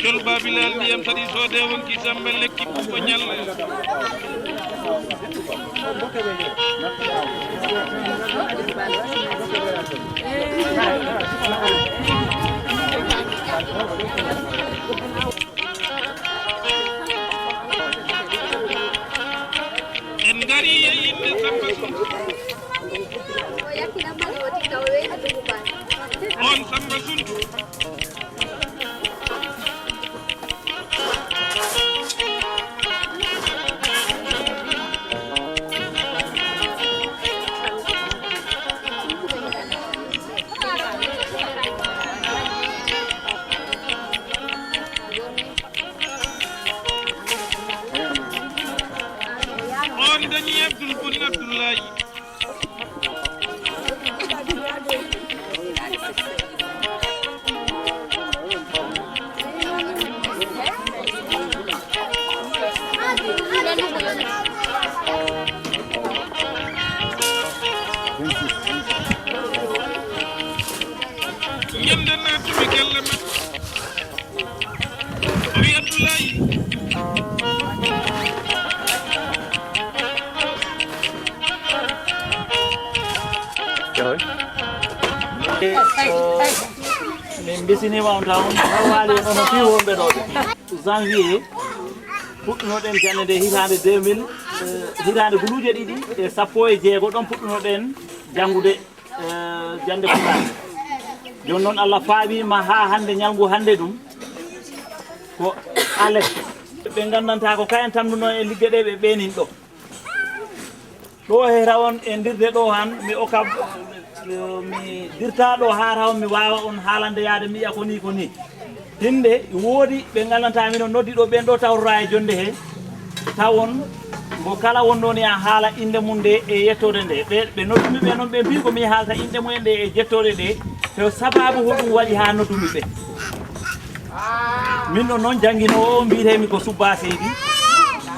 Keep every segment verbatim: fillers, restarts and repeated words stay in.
Col Babilal ndiyam saɗi soode wonki Samba lekki ɓuuɓo ñalla. En ngari e innde Samba Suntu. On Samba Suntu. On dañi Abdul Bun Abdullahi. Ñande naatumi galle men. O wi Abdoulaye. Min mbisiniima on taw on hawaali on ono fii wonɓe ɗo ɓe. Janvier, puɗɗunoɗen jannde nde hitaande deux mille, eh, hitaande guluuje ɗiɗi e sappo e jeego, ɗon puɗɗunoɗen janngude, eh, jannde Pulaar. Jooni noon, Allah faawiima haa hannde, ñalngu hannde ɗum ko alet. Ɓe nganndantaa ko kayen tamnunoo e ligge ɗe ɓe ɓeenin ɗo. Ɗo he rawon e ndirde ɗo han, mi okka, mi dirta ɗo haa rawon mi waawa on haalande yaade mi yi'a ko nii, ko nii. Hinde woodi ɓe nganndantaa mino noddi ɗo ɓen ɗo tawtoraa e jonnde he. Tawon ngo kala wonno ni a haala innde mum nde e yettoode nde. Ɓe, ɓe noddumi ɓe noon ɓe mbii ko mi haalta innde mumen nde e jettoode ɗe. Ko sabaabu hoɗum waɗi haa noddumi ɓe. Min ɗo noon jannginoowo mbiyetee-mi ko Subba Seydi.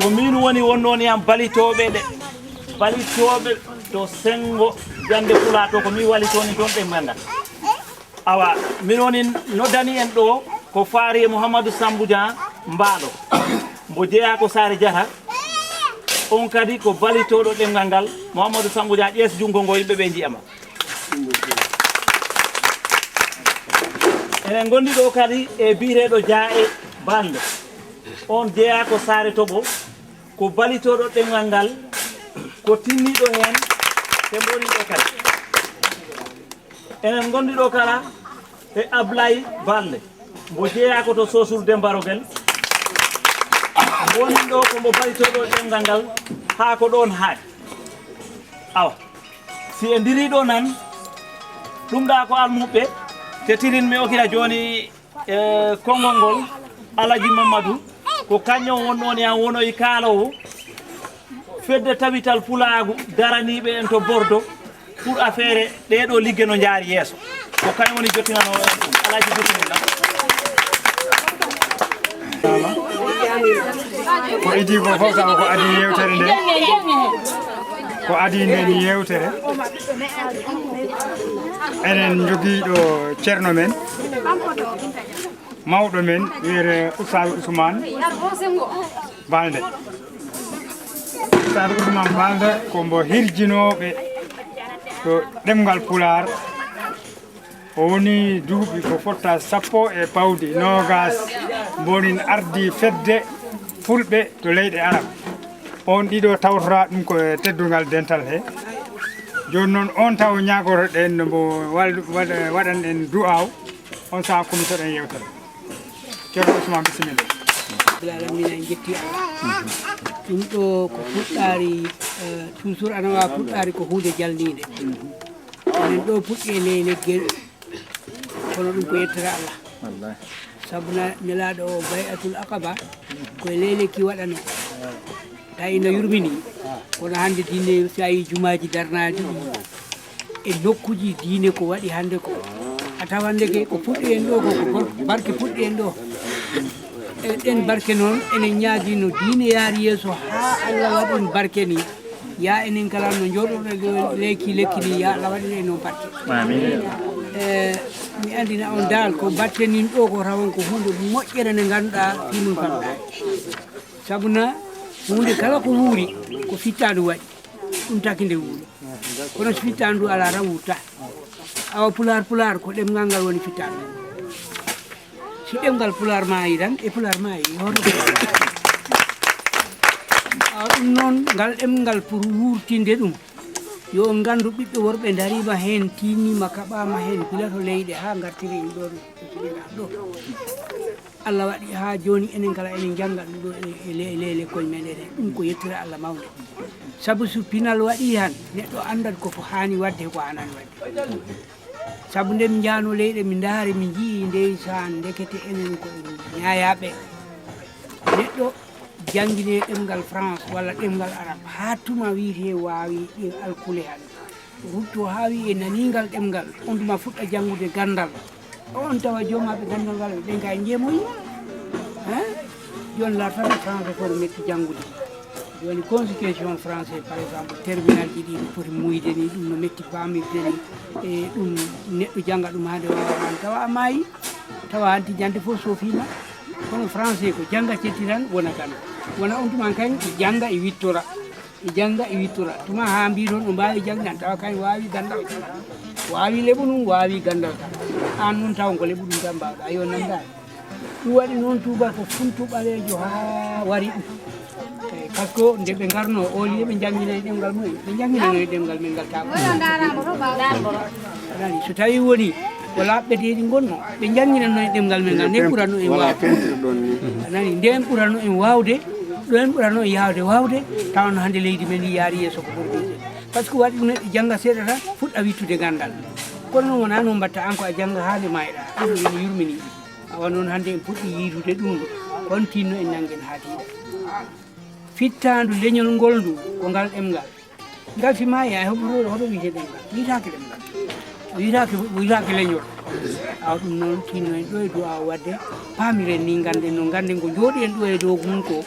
Ko min woni wonno ni am balitooɓe ɗe. Balitooɓe to senngo jannde Pulaar to ko min walitoo ni toon ɗemngal ngal. Awa, min woni noddani en ɗo ko faari e Mouhamadou Sambou Dia Mbaalo. Mbo jeyaa ko Saare Diatta. On kadi ko balitooɗo ɗemngal ngal. Mouhamadou Sambou Dia, ƴees junngo ngo, yimɓe ɓe njiya ma. Enen ngondi ɗo kadi e biyeteeɗo Dia e Balde. On jeyaa ko Saare Togo, ko balitooɗo ɗemngal ngal, ko tinniiɗo heen, ɓe mboni ɗo kadi. Enen ngondi ɗo kala e Ablaye Balde, mbo jeyaa ko to Sosul Demba Rogel, woni ɗo ko mbo balitooɗo ɗemngal ngal haa ko ɗoon haaɗi. Awa, si en ndirii ɗo nan, ɗum ɗa ko almuɓɓe, te tirin mi okira jooni e konngol ngol, Alaji Mamadou, ko kañum wonno ni an wonoyi kaaloowo fedde tawital pulaagu daraniiɓe en to Bordeaux pour affaire ɗee ɗo ligge no njaari yeeso. Ko kañum woni jottinanoowo en ɗum. Alaji, bisimilla. Ko idii ko fof taw ko adii yeewtere nde. Ko adii nden yeewtere. Enen njogii ɗo ceerno men, mawɗo men, wiyetee Oustaz Ousmane Balde. Oustaz Ousmane Balde ko mbo hirjinooɓe to ɗemngal Pulaar. O woni duuɓi ko fotta sappo e pawdi noogas, mbonin ardi fedde fulɓe to leyɗe Arab. On ɗiɗo tawtora ɗum ko e teddungal dental he. Jooni noon, on taw ñaagotoɗen no mbo wal-, waɗa-, waɗan en du'aaw, on saha kumitoɗen yeewtere. Ceerno Ousmane, bisimilla. Rabbil aalamiina, en njetti Allah. Ɗum ɗo ko fuɗɗaari, eh, toujours ana waawa fuɗɗaari ko huunde jalniinde. Enen ɗo puɗɗi e ley leggel, kono ɗum ko yettere Allah. Wallahi. Sabu na-, nelaaɗo o Bay'atul Aqaba, ko e ley lekki waɗanoo. Tawi ina yurmini, kono hannde diine, so a yii jumaaji darnaaɗi e nokkuuji diine ko waɗi hannde ko, a tawa hannde ke ko puɗɗi en ɗo ko, ko bor-, barke puɗɗi en ɗo. E ɗen barke noon, enen ñaagii no diine yaari yeeso haa Allah waɗi ɗum barke ni. Ya enen kala no njooɗoɗen ɗo lekki, lekki ni, ya Allah waɗir en noon barke. Amiin. E, Mi anndina on dal ko mbaɗten ɗo ko rawon ko huunde moƴƴere nde ngannduɗaa fii mum kam. Sabu na huunde kala ko wuuri ko fittaandu waɗi. Ɗum taki nde wuuri. Kono so fittaandu alaa tan wurta. Awa pulaar pulaar ko ɗemngal ngal woni fittaandu. Si ɗemngal pulaar maayi tan e pulaar maayi hoto. Awa ɗum noon ngal ɗemngal pour wuurtinde ɗum. Yo on nganndu ɓiɓɓe worɓe ndariima heen, tiinniima, kaɓaama heen, gila to leyɗe haa ngartiri en ɗoon ɗo. Allah waɗi haa jooni enen kala enen njannga ɗum ɗo e le- le- lekkoñ men ɗen. Ɗum ko yettira Allah mawnde. Sabu so pinal waɗi han, neɗɗo anndat ko fo haani waɗde e ko haanaani waɗde. Sabu nde mi njaano leyɗe mi ndaari mi njii ndeysaan ndekete enen ko en ñaayaaɓe. Neɗɗo janngine ɗemngal France walla ɗemngal arab haa tuma wiyetee waawi ɗin alkule han. Rutto haa wiye nanii ngal ɗemngal, on tuma fuɗɗa janngude ganndal. On tawa joomaaɓe ganndal ngal ɓe ɓen kay njeemoyi. Hein? Jooni lartata français fof no metti janngude. Jooni constitution français par exemple terminal ji ɗi no poti muuyde ni ɗum no metti faamirde ni. E ɗum neɗɗo jannga ɗum haa nde waawa an tawa a maayi. Tawa hanti jannde fof soofiima. Kono français ko jannga cetti tan wona tan. Wona on tuma kay jannga e wittora. E jannga e wittora tuma haa mbiy toon o mbaawi jannde an tawa kay waawi ganndal kala. Waawi leɓu ɗum waawi ganndal kala. Aan noon taw ko leɓu ɗum tan mbaawɗa yo nanndaani. Ɗum waɗi noon tuubal ko funtu ɓaleejo haa wari ɗum. Eyi par ce que nde ɓe ngarno oli ɓe njannginani ɗemngal mumen ɓe njannginano e ɗemngal men ngal taako. Anani so tawi woni ko laaɓɓeteeɗi ngonno ɓe njannginanno e ɗemngal men ngal nden ɓuranno en waawde. Anani nden ɓuranno en waawde. Ɗo en ɓuranno en yahde waawde tawanno hannde leydi men ndi yaari yeeso ko ɓuri ɓeyde. Par ce que waɗi ɗum neɗɗo jannga seeɗa tan fuɗɗa wittude ganndal. Kono noon wonaa noon mbatta an ko a jannga haa nde maayɗa ɗum ene yurmini. Awa noon hannde en puɗɗi yiitude ɗum ɗo kon tinno en nanngen haa tiiɗa. Fittaandu leñol ngol ndu ko ngal ɗemngal. Ngal si maayi hay hoto hoto wiyete ɗemngal wiyetaake ɗemngal. Wiyetaake wiyetaake leñol. Awa ɗum noon tinno en ɗo e du'a o waɗde paamiren ni ngannden no ngannden ko njooɗiɗen ɗo e dow mum ko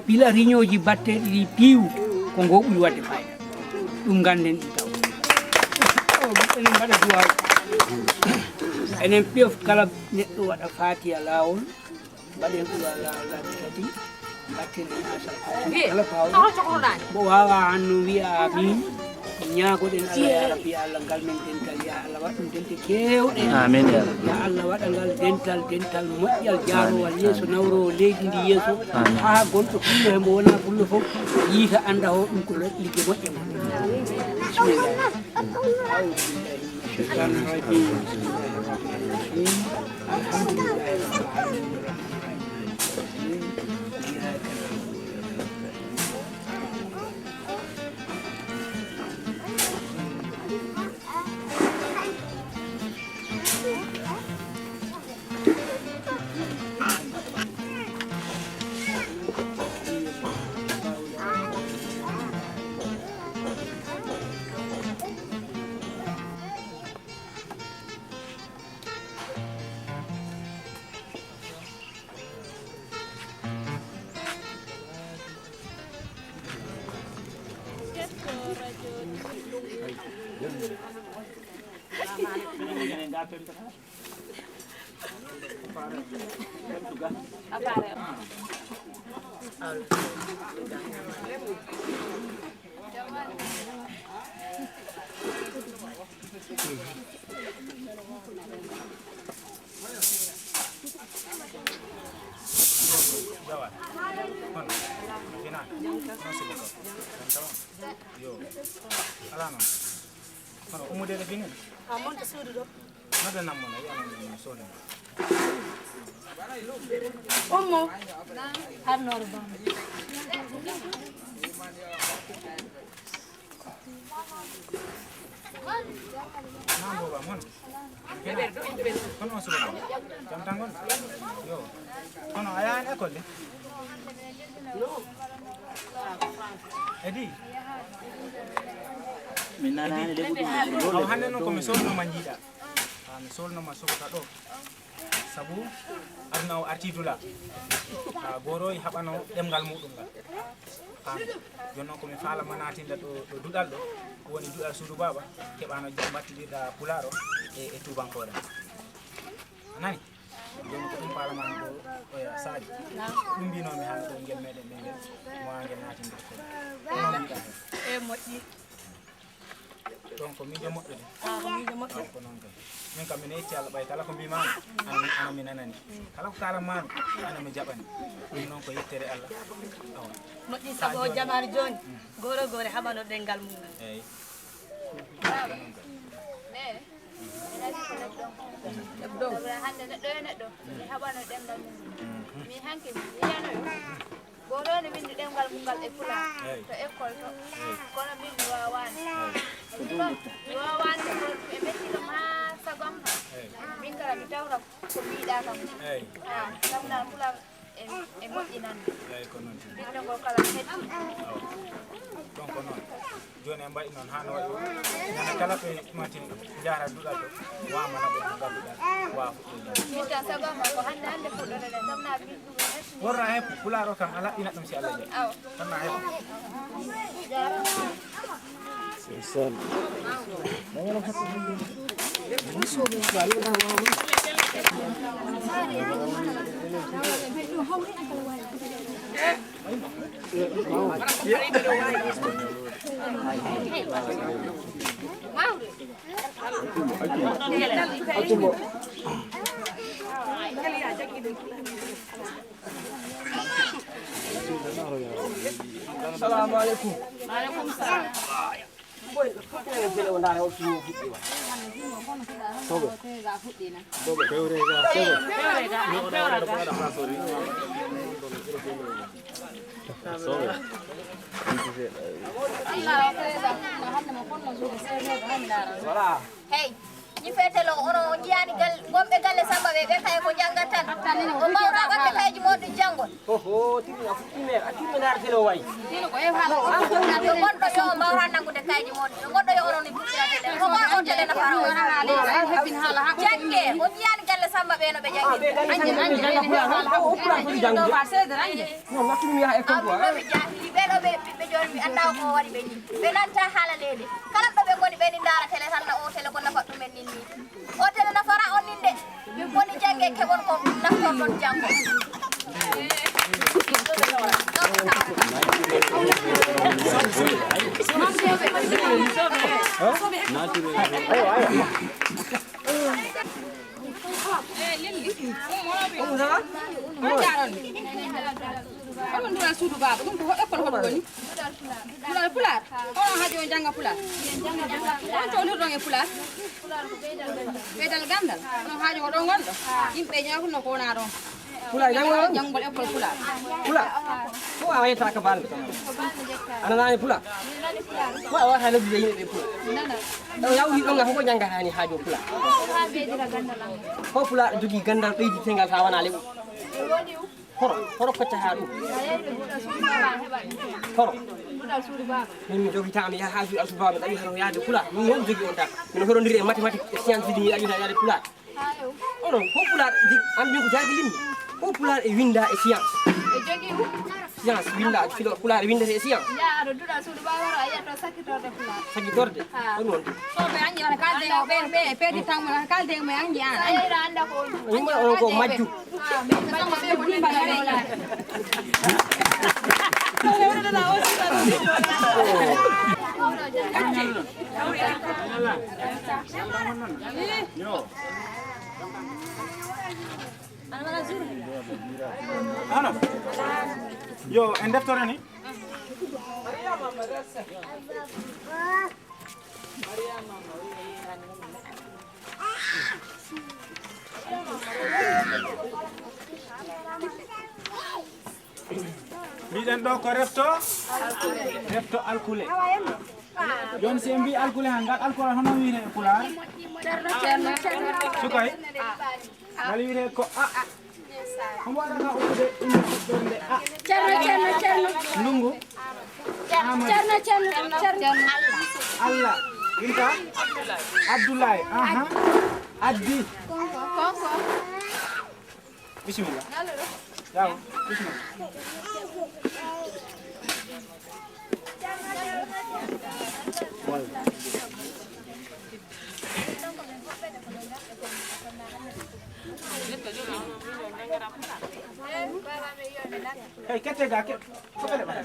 bila riñooji batteeɗi ɗi piiw ko ngo ɓuri waɗde fayda. Ɗum ngannden ɗum taw enen mbaɗa du'a. Enen piyof kala neɗɗo waɗa faatiya laawol. Mbaɗen ɗum Allah Allah mi kadi mbatten en asal kala paw mo wawa hanno wiya amin. Ñaagoɗen Allah ya rabbi Allah ngal men dental ya Allah waɗ ɗum dente kewɗe. Amin ya rabbi. Ya Allah waɗa ngal dental dental moƴƴal jaarowal yeeso nawrowo leydi ndi yeeso. Haa gonɗo pullo he mbo wona pullo fof yiita annda ho ɗum ko ligge moƴƴe mo. Bismillah. أعوذ بالله من الشيطان الرجيم. بسم الله الرحمن الرحيم. الحمد لله رب العالمين. الرحمن الرحيم. إياك نعبد وإياك نستعين. Yo. Alaa noon. Kono ummude ɗo fini? A monta suudu ɗo. Nodda nam mon, a yiya nam mon, soodi mo. Ummu. Arnoor ba. Naam booba mon. Kono on suba. Jam tan ngon. Yo. Kono a yahan école de? Edi. Min nanaani de ɓuɗɗum. Awa hannde noon ko mi soolnoma njiiɗa. A mi soolnoma sogota ɗo. Sabu aduna o arti dula. A goro e haɓano ɗemngal muɗum ngal. Faami. Jooni noon ko mi faalama naatinda ɗo ɗo duɗal ɗo. Ko woni duɗal suudu baaba. Keɓano jam mbattidirɗa pulaar o e e tuubankoore. Nani? Jooni ko ɗum paalamaa ko oya Sadio. Ɗum mbinoomi haa ɗo ngel meɗen ɓe ngel mo haa ngel naati nder ko. Ko noon mbiɗa heen. E moƴƴi. Donc ko miijo moƴƴo de. Ah, ko miijo moƴƴo. Donc ko noon kay. Min kam mi neetti Allah ɓay kala ko mbiimaami ana mi ana mi nanani. Kala ko kaalanmaami ana mi jaɓani. Ɗum noon ko yettere Allah. Awa. Moƴƴi sabu o jamaare jooni. Goore goore haɓano ɗenngal mum ngal. Eeyi. Ko noon kay. Ina ko neɗɗo. Sabu hannde neɗɗo yo neɗɗo. Mi haɓano ɗemngal mum. Min hanki mi yiyanoyo. Gooto ne winndi ɗemngal mum ngal e pulaar to école to. Kono min mi waawaani. Ɗum noon mi waawaani ɗum ɗo ɗum e mettiɗo maa sago am tan. Min kala mi tawta ko mbiɗa kam. Ah, sabu nan pulaar e e moƴƴinande. Eeyi ko noon tigi. Binndagol kala hetti. Donc ko noon. Jooni en mbaɗi noon haa no waɗi o. Ñande kala ɓe manti njaara duɗal to. Waama naɓo ɗum ngadduɗal. Waa fuɗɗo jam. Min tan sago am ko hannde hannde fuɗɗotoɗen. Sabu na binndugol hetti. Worra heppu pulaar o kam a laɓɓinat ɗum si Allah jaɓi. Awa. Tan na heppu. Assalamu alaikum. Wa alaikum salam. Boy, fuɗɗinane télé o ndaara o fimo fuɗɗi wa. Togo. Togo. Pewre ga, togo. Pewre ga, pewre ga. Sogo. Voilà. Hey. Ñifeetelo onon on njiyaani gal wonɓe galle Samba ɓe ɓe kay ko njanngat tan. O mbawta waɗde kayji mooɗon janngol. Oho, tigi a fuɗɗiima a timminaare tele o wayi. Yo goɗɗo yo o mbawta nanngude kayji mooɗon. Yo goɗɗo yo onon e fuɗɗirade tele. Ko ma on tele nafara o. Jannge, on njiyaani galle Samba ɓe no ɓe janngi. Ɓe ɗo ɓe ɓiɓɓe jooni mi anndaa ko waɗi ɓe nii. Ɓe nanta haala leede. Kala ɗo ɓe ngoni ɓe ni ndaara tele tan na o tele ko nafa ɗumen nin nii. O tele nafara on nin de. Min boni jannge keɓon ko naftorɗon janngo. Ayo, ayo. Eh, Lelli. Umu, ça va? On jaaroon. Ko ɗum duɗal suudu baaba, ɗum ko école hoɗo woni? Duɗal pulaar. Onon haaji on jannga pulaar. On cowdirɗon e pulaar. Ɓeydal ganndal. Onon haaji ko ɗon ngonɗo. Yimɓe ñaw no ko wona ɗon. Pulaar janngo on? Janngol école pulaar. Pulaar. Ko a wayata ka balɗe. Ana nani pulaar. Ko a wata noddude yimɓe ɓe pulaar. Ɗo yawti ɗon ko ko janngata ni haajo pulaar. Ko pulaar jogii ganndal ɓeydi tengal sa wona leɓu. Horo, horo koccata ɗum. Horo. Min mi jogita mi yaha haajo alsuba mi ɗawi hano yaade pulaar. Min noon jogi on tan. Min horodiri e mathématique e science ji mi ɗawi yaade pulaar. Onon ko pulaar di am min ko jaagilinmi. Ko pulaar e winda e science. E jogi u. Science winda filo pulaar windata e science. Ya aɗo duɗa suudu ɓaworo a yiyat ɗo sakkitorde pulaar. Sakkitorde. Ha. Ko noon. So ɓe anji wata kalde o ɓe ɓe pedi tan mo kalde mo anji an. Ay ra anda ko. Yimɓe onon ko majju. Ano. Yo, en deftorani. Mbiɗen ɗo ko refto, refto alkule. Jooni si en mbi alkule han, ngal alkule hono wiyete e pulaar? Sukay? Ngal wiyete ko a. Omo waɗata uɗɗude ina fuɗɗorde a. Ceerno, ceerno, ceerno. Ndungu. Ceerno, ceerno, ceerno, ceerno. Allah. Inta? Abdoulaye. Aha. Addi. Konko. Konko. Bisimilla. Yaw, bisimilla. Hey, kette ga ke. Ko ɓe ɗaɓɓata?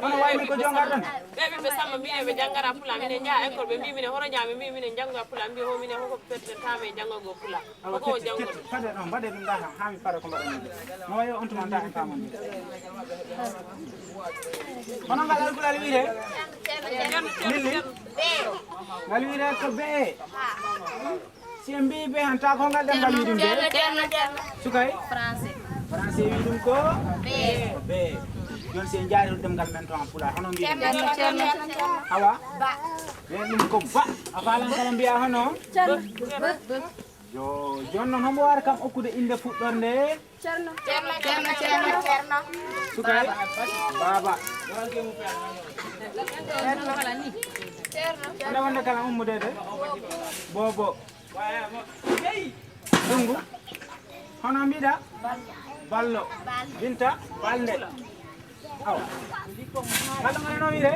Hono wayi mi ko jongar ɗon? Ɓe ɓiɓɓe Samba mbiɗen ɓe janngata pulaar, minen njaha école, ɓe mbi minen hoto njaha, ɓe mbi minen njanngoya pulaar, mbi ho minen hoko ɓe perteten taa men janngagol pulaar. Awa, hoko on kette, janngol. Kette, pade ɗon, mbaɗe ɗum ɗa tan, haa mi fara ko mbaɗa min. No wayi on tuma taa en faamon. Hono ngal alkulal wiyre? Lilli? Ngal wiyre ko bee. Si en mbii bee han, taa ko ngal ɗemngal wiɗum bee? Sukay? Français. Français wi ɗum ko? Bee. Bee. Jooni si en njaari ɗemngal men to en pulaar, hono mbiɗen? Awa? Ɓen ɗum ko ba. A faalan kala mbiya hono? Yo, jooni noon hombo waawata kam okkude innde fuɗɗorde? Ceerno. Ceerno, Ceerno, Ceerno, Ceerno. Sukay? Baaba. Ceerno. Ana wonde kala ummude de? Boobo. Dungu. Hono mbiɗa? Ballo. Binta? Balde. Awa. Ballo ngana no wiire?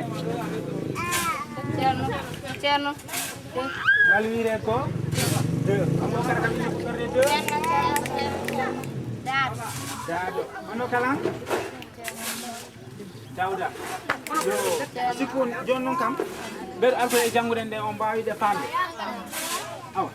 Ceerno. Ceerno. Ngal wiire ko? Deux. Amo kala kam ina fuɗɗorde deux. Ceerno, Ceerno, Ceerno. Daado. Daado. Hono kala? Dawda. Yo, sikku jooni noon kam, mbeɗo artoy e janngude nde on mbaawi ɗe faamde. Awa.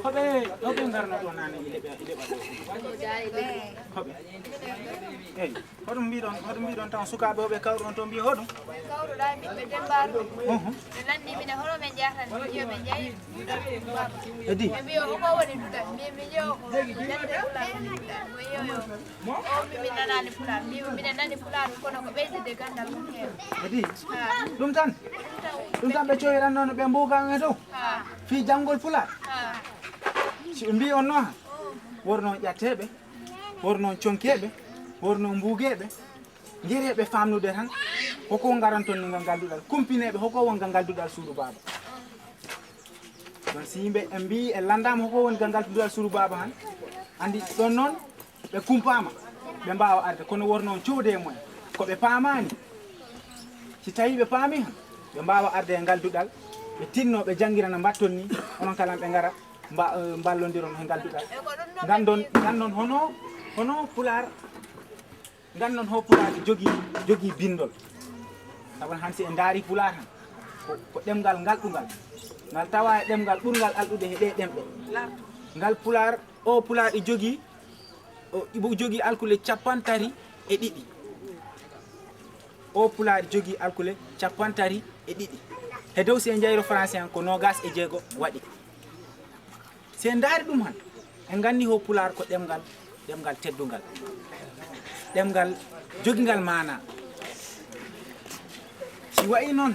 Hoɓe, hoɓe ngarno ɗo nane, ile ɓe, ile ɓe ɗo. Hoɓe. Eyi. Hoɗum mbiɗon, hoɗum mbiɗon taw sukaaɓe hoɓe kawruɗon to mbi hoɗum? Kawruɗaa e ɓiɓɓe Demmbaaru. Uhum. Ɓe lanndii minen hono men njahata, min njiyo ɓe njeyi duɗal Demmbaaru. Edi. Ɓe mbiyo hoko woni duɗal? Mbi mi njiyo ko jannde Pulaar woni duɗal. Mo yiyo yo. O mbi min nanaani Pulaar. Mbi minen nani Pulaar kono ko ɓeydude ganndal mum heewa. Edi. Ha. Ɗum tan? Ko ɗum tan woni. Ɗum tan ɓe cowiran noon ɓe mbuugan e dow? Ha. Fii janngol Pulaar? Ha. Si ɓe mbii on noon han, wor noon ƴatteeɓe. Wor noon conkeeɓe, wor noon mbuugeeɓe, ngereeɓe faamnude tan, hoko ngaranton ni ngal ngal duɗal, kumpineeɓe hoko won ngal ngal duɗal suudu baaba. Ɗon si yimɓe en mbii en lanndaama hoko woni ngal ngal duɗal suudu baaba han, anndi ɗon noon ɓe kumpaama, ɓe mbaawa arde, kono wor noon coodee mumen, ko ɓe paamaani. Si tawii ɓe paamii han, ɓe mbaawa arde e ngal duɗal, ɓe tinno, ɓe janngirana mbatton ni, onon kala ɓe ngara, mba-, eh, mballondiron he ngal duɗal. Nganndon, nganndon hono, hono Pulaar, nganndon ho Pulaar jogii, jogii binndol. Sabu han si en ndaari Pulaar han, ko, ko ɗemngal ngalɗungal. Ngal tawaa e ɗemngal ɓurngal alɗude he ɗee ɗemɗe. Ngal Pulaar, o Pulaar e jogii, o, ibo jogii alkule cappanɗe tati e ɗiɗi. O Pulaar jogii alkule cappanɗe tati e ɗiɗi. He dow si en njayro Français han ko noogaas e jeego waɗi. Si en ndaari ɗum han, en nganndi ho Pulaar ko ɗemngal, ɗemngal teddungal, ɗemngal jogingal maanaa. Si wayi noon,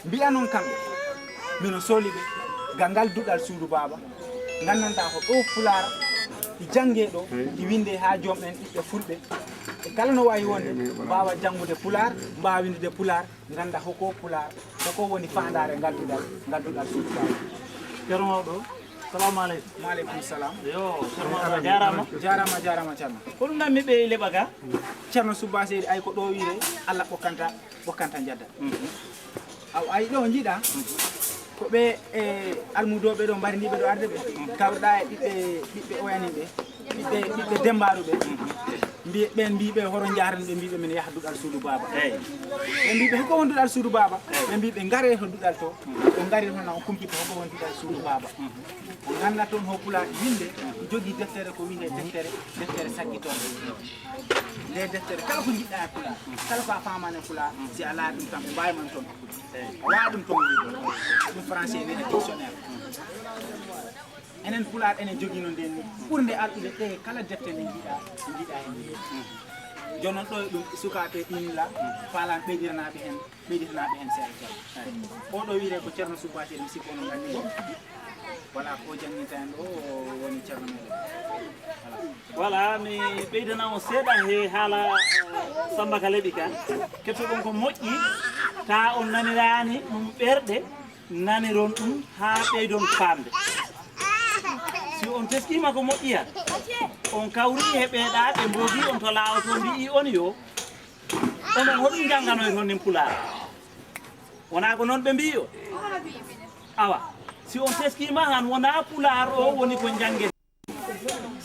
mbiya noon kamɓe, mino sohli ɓe ga ngal duɗal suudu baaba, nganndanɗaa ko ɗo Pulaar ɗi janngee ɗo, ɗi winndee haa joom en ɓiɓɓe Fulɓe. E kala no waawi wonde, mbaawa janngude Pulaar, mbaawa winndude Pulaar, ngannda hoko Pulaar, hoko woni faandaare ngal duɗal, ngal duɗal suudu baaba. Ceerno mawɗo, salamu aleykum. Maaleykum salam. Yo, Ceerno mawɗo, a jaaraama. Jaaraama, jaaraama, Ceerno. Ko ɗum ɗam mi ɓeyi leɓa ga? Ceerno Subba Seydi, ay ko ɗo wiire, Allah ɓokkanta, ɓokkanta njadda. Mhm. Aw, ay ɗo njiɗa, ko ɓe, e, almudooɓe ɗo mbari ndi ɓe ɗo arde ɓe. Kawruɗa e ɓiɓɓe, ɓiɓɓe oyani ɓe. Ɓiɓɓe, ɓiɓɓe Demmbaaru ɓe, mbi-, ɓen mbii ɓe horo njahren, ɓe mbii ɓe min yaha duɗal suudu baaba. Eey. Ɓe mbii ɓe hoko woni duɗal suudu baaba? Eey. Ɓe mbii ɓe ngare to duɗal to, ɓe ngari toon na on kumpito hoko woni duɗal suudu baaba. On ngannda toon ho Pulaar winnde, jogii deftere ko wiyetee deftere, deftere sakkitorde. Nde deftere kala ko njiɗɗaa e Pulaar, kala ko a faamaani e Pulaar, si a laari ɗum tan ɓe mbaawi man toon. Eey. A waawaa ɗum toon wiide. Ɗum français wiyata dictionnaire. Enen Pulaar enen jogino nden ni ɓurnde alɗude ɗe kala defte nde njiɗa, njiɗa hen. Jooni noon ɗo e ɗum sukaaɓe ɗin la faalan ɓeydiranaaɓe hen, ɓeydiranaaɓe hen seeɗa seeɗa. Oɗo wiyetee ko Ceerno Subba Seydi, mi sikku onon nganndi mo. Voilà, ko janngita en ɗo, o woni Ceerno meɗen. Voilà. Voilà, mi ɓeydana on seeɗa he haala, eh, Samba ka leɓi ka. Kettoɗon ko moƴƴi, taa on naniraani ɗum ɓerɗe, naniron ɗum haa ɓeydon faamde. Si On teskiima ko moƴƴi han. On kawri he ɓeeɗa, ɓe mboogi on to laawo to, mbi'i on yo, onon hoɗum njannganoyton nin Pulaar? Wonaa ko noon ɓe mbi'i on? Awa, si on teskiima han, wonaa Pulaar o woni ko njanngen.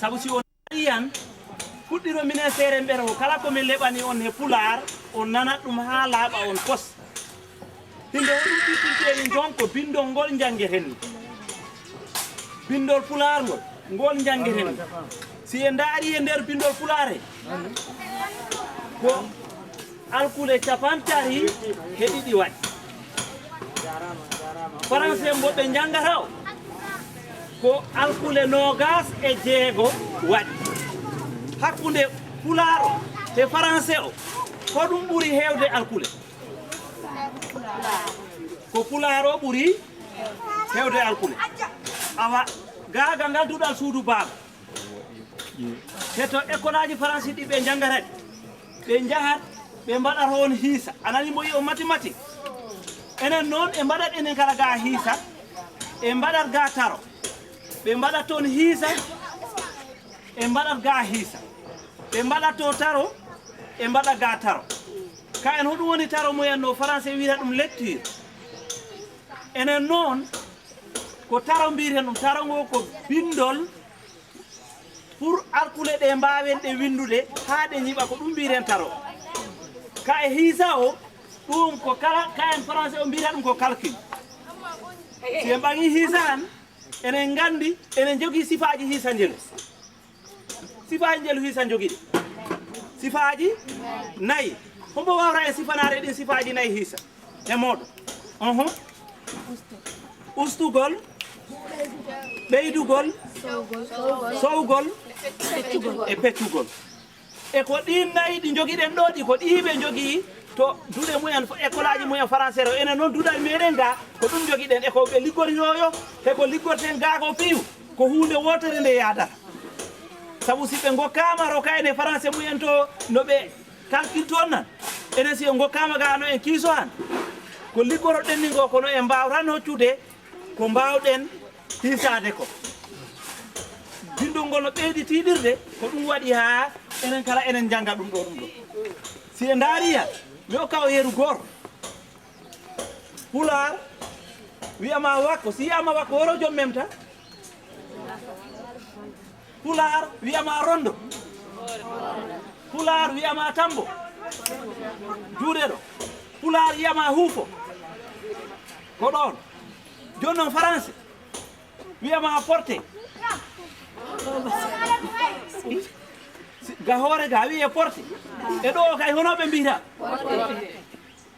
Sabu si on ari han, fuɗɗiro minen seerenɓe o, kala ko min leɓani on he Pulaar, on nanat ɗum haa laaɓa on pos. Hinde hoɗum ɓiɓɓinteeni jon ko binndol ngol njanngeten ni. Binndol Pulaar ngol, ngol njanngeten ni. Si en ndaari e nder binndol Pulaar he, ko alkule capantati he ɗiɗi waɗi. Faranse mbo ɓe njanngata o, ko alkule noogas e jeego waɗi. Hakkunde Pulaar o he Faranse o, ko ɗum ɓuri heewde alkule? Ko Pulaar o ɓuri heewde alkule. Awa, gaaga ngal duɗal suudu baaba. Te to ekkolaaji Faransi ɗi ɓe njanngata ɗi, ɓe njahat, ɓe mbaɗata on hiisa. A nani mo wi'i on mathématique? Enen noon, e mbaɗat enen kala gaa hiisa, e mbaɗat gaa taro. Ɓe mbaɗat toon hiisa, e mbaɗat gaa hiisa. Ɓe mbaɗat to taro, e mbaɗat gaa taro. Ka en, hoɗum woni taro mumen no Faranse wiyata ɗum lecture? Enen noon, ko taro mbiyeten ɗum. Taro ngo ko binndol pour alkule ɗe mbaawen ɗe winndude haa ɗe nyiɓa, ko ɗum mbiyeten taro. Ka e hiisa o, ɗum ko kala, ka en Faranse o mbiyata ɗum ko calcul. Si en ɓaŋi hiisa han, enen nganndi, enen njogii sifaaji hiisa njelu. Sifaaji njelu hiisa njogii ɗi. Sifaaji nayi. Hombo waawra en sifanaade ɗin sifaaji nayi hiisa? E mooɗon. Uhum. Ustugol, ɓeydugol, sowgol, e peccugol. E ko ɗin nayi ɗi njogiɗen ɗo, ɗi ko ɗi ɓe njogii to duɗe mumen, ekkolaaji mumen Faranse o. Enen noon, duɗal meɗen ga, ko ɗum njogiɗen. E ko ɓe liggori yooyo, e ko liggorten ga ko piyu, ko huunde wootere nde yaadata. Sabu si ɓe ngokkaama ro kayne Faranse mumen to no ɓe kalkil toon nan, enen si en ngokkaama ga no en kiiso han, ko liggoroɗen ni ngo, kono en mbaawran hoccude ko mbaawɗen hiisaade ko. Binndol ngol no ɓeydi tiiɗirde, ko ɗum waɗi haa enen kala enen njannga ɗum ɗo, ɗum ɗo. Si en ndaari han, mi okka o yeru gooto. Pulaar wiyama wakko, si yiyama wakko, horo jom memta? Pulaar wiyama rondo. Pulaar wiyama tambo. Juuɗe ɗo. Pulaar wiyama huufo. Ko ɗoon. Jooni noon Faranse wiyama porte. Si, ga hoore ga wiye porte. E ɗo kay, hono ɓe mbiyta?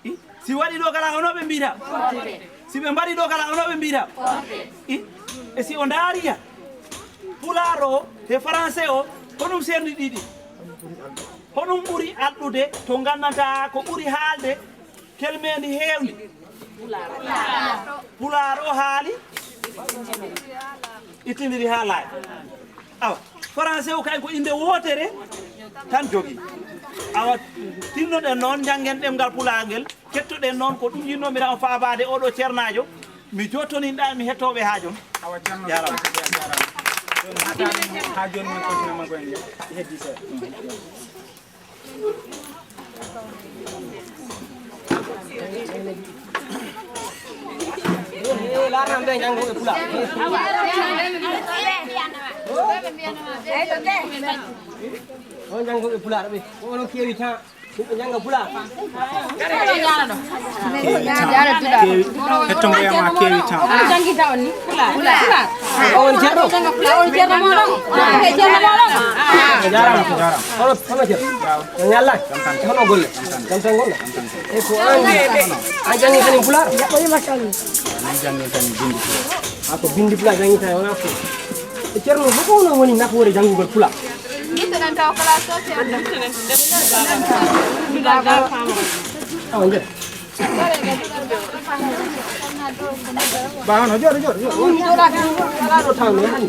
I, si waɗi ɗo kala, hono ɓe mbiyta? Si ɓe mbaɗi ɗo kala, hono ɓe mbiyta? I, e si o ndaari ya, Pulaar o he Faranse o, honum serni ɗiɗi? Honum ɓuri alɗude to nganndantaa ko ɓuri haalde kelmeendi heewndi? Pulaar o haali, ittindiri haa laaɓi. Awa, Faranse o kayen ko innde wootere tan jogii. Awa, tinnoɗen noon, njanngen ɗemngal Pulaar ngel, kettoɗen noon ko ɗum yinnoomi tan faabaade oɗo ceernaajo. Mi jottoninɗaa, mi hettooɓe haa jooni. Awa, Ceerno, jaaraama. Jooni, haa jooni, haa jooni min kontinama ko en heddi seeɗa. Laarnan ɓe janngo e Pulaar. On janngo e Pulaar ɓe, ko onon keewi tan. Yimɓe njannga Pulaar. Keewi tan. Hetto mboya ma keewi tan. Oɗo janngita on ni? Pulaar. Pulaar. O woni ceerno? Oɗo jannga Pulaar, o woni ceerno mooɗon? Ko ceerno mooɗon? A jaaraama, a jaaraama. Hono, hono ceerno? No ñallaa? Hono golle? Jam tan ngol? E ko an, a janngitani Pulaar? Min janngitani binndi Pulaar. A ko binndi Pulaar janngitani, wonaa fof. E ceerno, hoko woni nafoore janngugol Pulaar? Awa, nder. Ba, hono, jooɗo, jooɗo, jooɗo. Woni mi jooɗaaki, alaa ɗo taw, no, hani.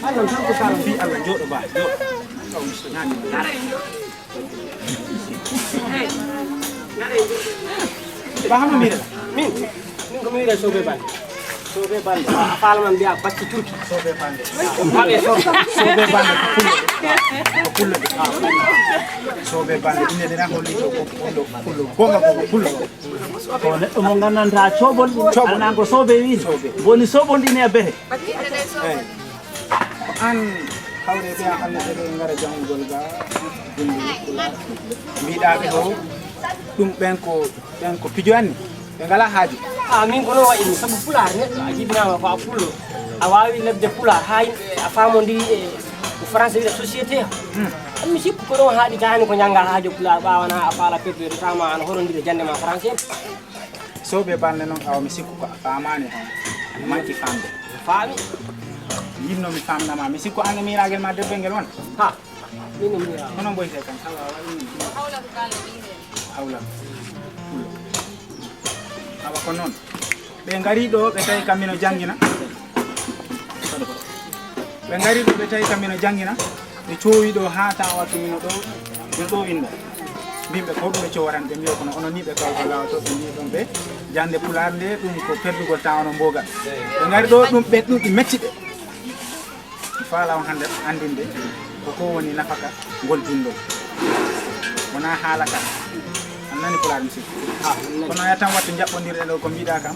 Alaa tan ko sara. Fii Allah, jooɗo, ba, jooɗo. Ba, hono mi rewata? Min, min ko mi wiyata Sow Bey Bali. Sobe balde, a faala man mbiya bacci turki. Sobe balde. Waɓe sobe. Sobe balde ko pullo de. Ko pullo de. Sobe balde, inde de na holli ko pullo, pullo. Gonga ko pullo. Ko neɗɗo mo nganndantaa coobol ɗin, coobol. Alnaa ko sobe wi. Sobe. Woni soɓonɗine e behe. Eyi. Ko an hawre ɓe an hannde ɓe ngara janngugol ga binndi pulaar. Mbiɗa ɓe ɗo, ɗum ɓen ko, ɓen ko pijo anni. Ɓe ngalaa haaju. A min ko noon waɗi ɗum, sabu pulaar neɗɗo a jibinaama ko a pullo. A waawi lebde pulaar haa yimɓe a faamondiri e ko français wiyata société. Hmm. An mi sikku ko ɗon haaɗi taani ko njannga haaju pulaar ɓaawana a faala perdre temps ma an horondire jannde ma français. Sobe balde noon awa mi sikku ko a faamaani tan. Aɗa manki faamde. Mi faami. Yinno mi faamnama. Mi sikku an e miiraagel ma debbo ngel won. Ha. Min no miira. Hono mboyte kan. Awa, awa, ɗum. Hawla. Pullo. Awa ko noon. Ɓe ngari ɗo, ɓe tawi kam mino janngina. Ɓe ngari ɗo, ɓe tawi kam mino janngina. Ɓe coowi ɗo haa tawa to mino ɗo, mino ɗo winnda. Mbimɓe ko ɗum ɓe cowaran, ɓe mbiyo kono onon ni ɓe kawta lawa to, ɓe mbiyi ɗon ɓe jannde pulaar nde, ɗum ko perdugol temps onon mbogal. Ɓe ngari ɗo, ɗum ɓe, ɗum ɗi metti ɓe. Mi faala on hannde anndinde ko ko woni nafaka ngol binndol. Wonaa haala ka. An nani pulaar mi sikki. Ah, mi nani. Kono ya tan wattu njaɓɓondirɗe ɗo ko mbiɗa kam.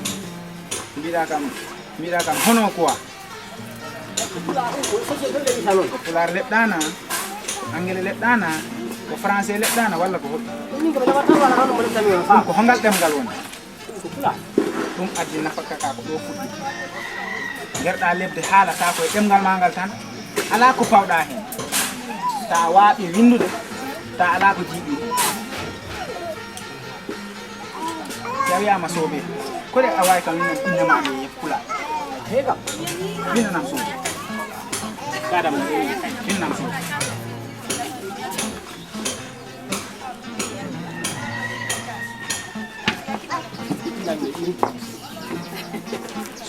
Mbiɗa kam, mbiɗa kam hono quoi. Ko pulaar ɗum, ko société ɗum ita noon. Ko pulaar leɓɗaana, angele leɓɗaana, ko français leɓɗaana walla ko hoɗum? Min ko mi nawa tan wala hono mo leɓɗami on. Ɗum ko hongal ɗemngal woni? Ɗum ko pulaar. Ɗum addi nafaka ka ko ɗo fuɗɗi. Ngerɗa lebde haalata ko e ɗemngal ma ngal tan. Alaa ko pawɗa heen. Ta waaɓi winndude, ta alaa ko jiiɓi heen. Si a wiyaama soobee, ko de a waawi kam winnam innde ma e pulaar? Heega. Winnanam soobee. Kaadam, winnanam soobee.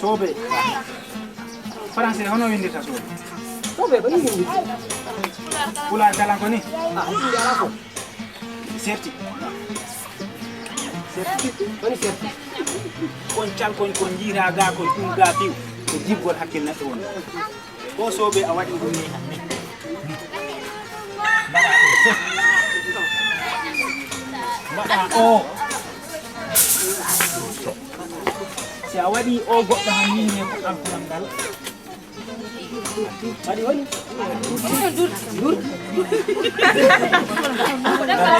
Soobee. Français, hono winndirta soobee? Soobee, ko ni winndirta? Pulaar kala ko ni? Ah, winnde alaa ko. Serti. Serti. Woni serti. Kon cal kon, kon jiira ga, kon ɗum ga piw. Ko jibgol hakkil neɗɗo woni. Ko soobee a waɗi ɗum ni. Mbaɗa ɗo. Mbaɗa o. Si a waɗi o goɗɗo han wiine ko alkuran ngal. Waɗi woni? Durti.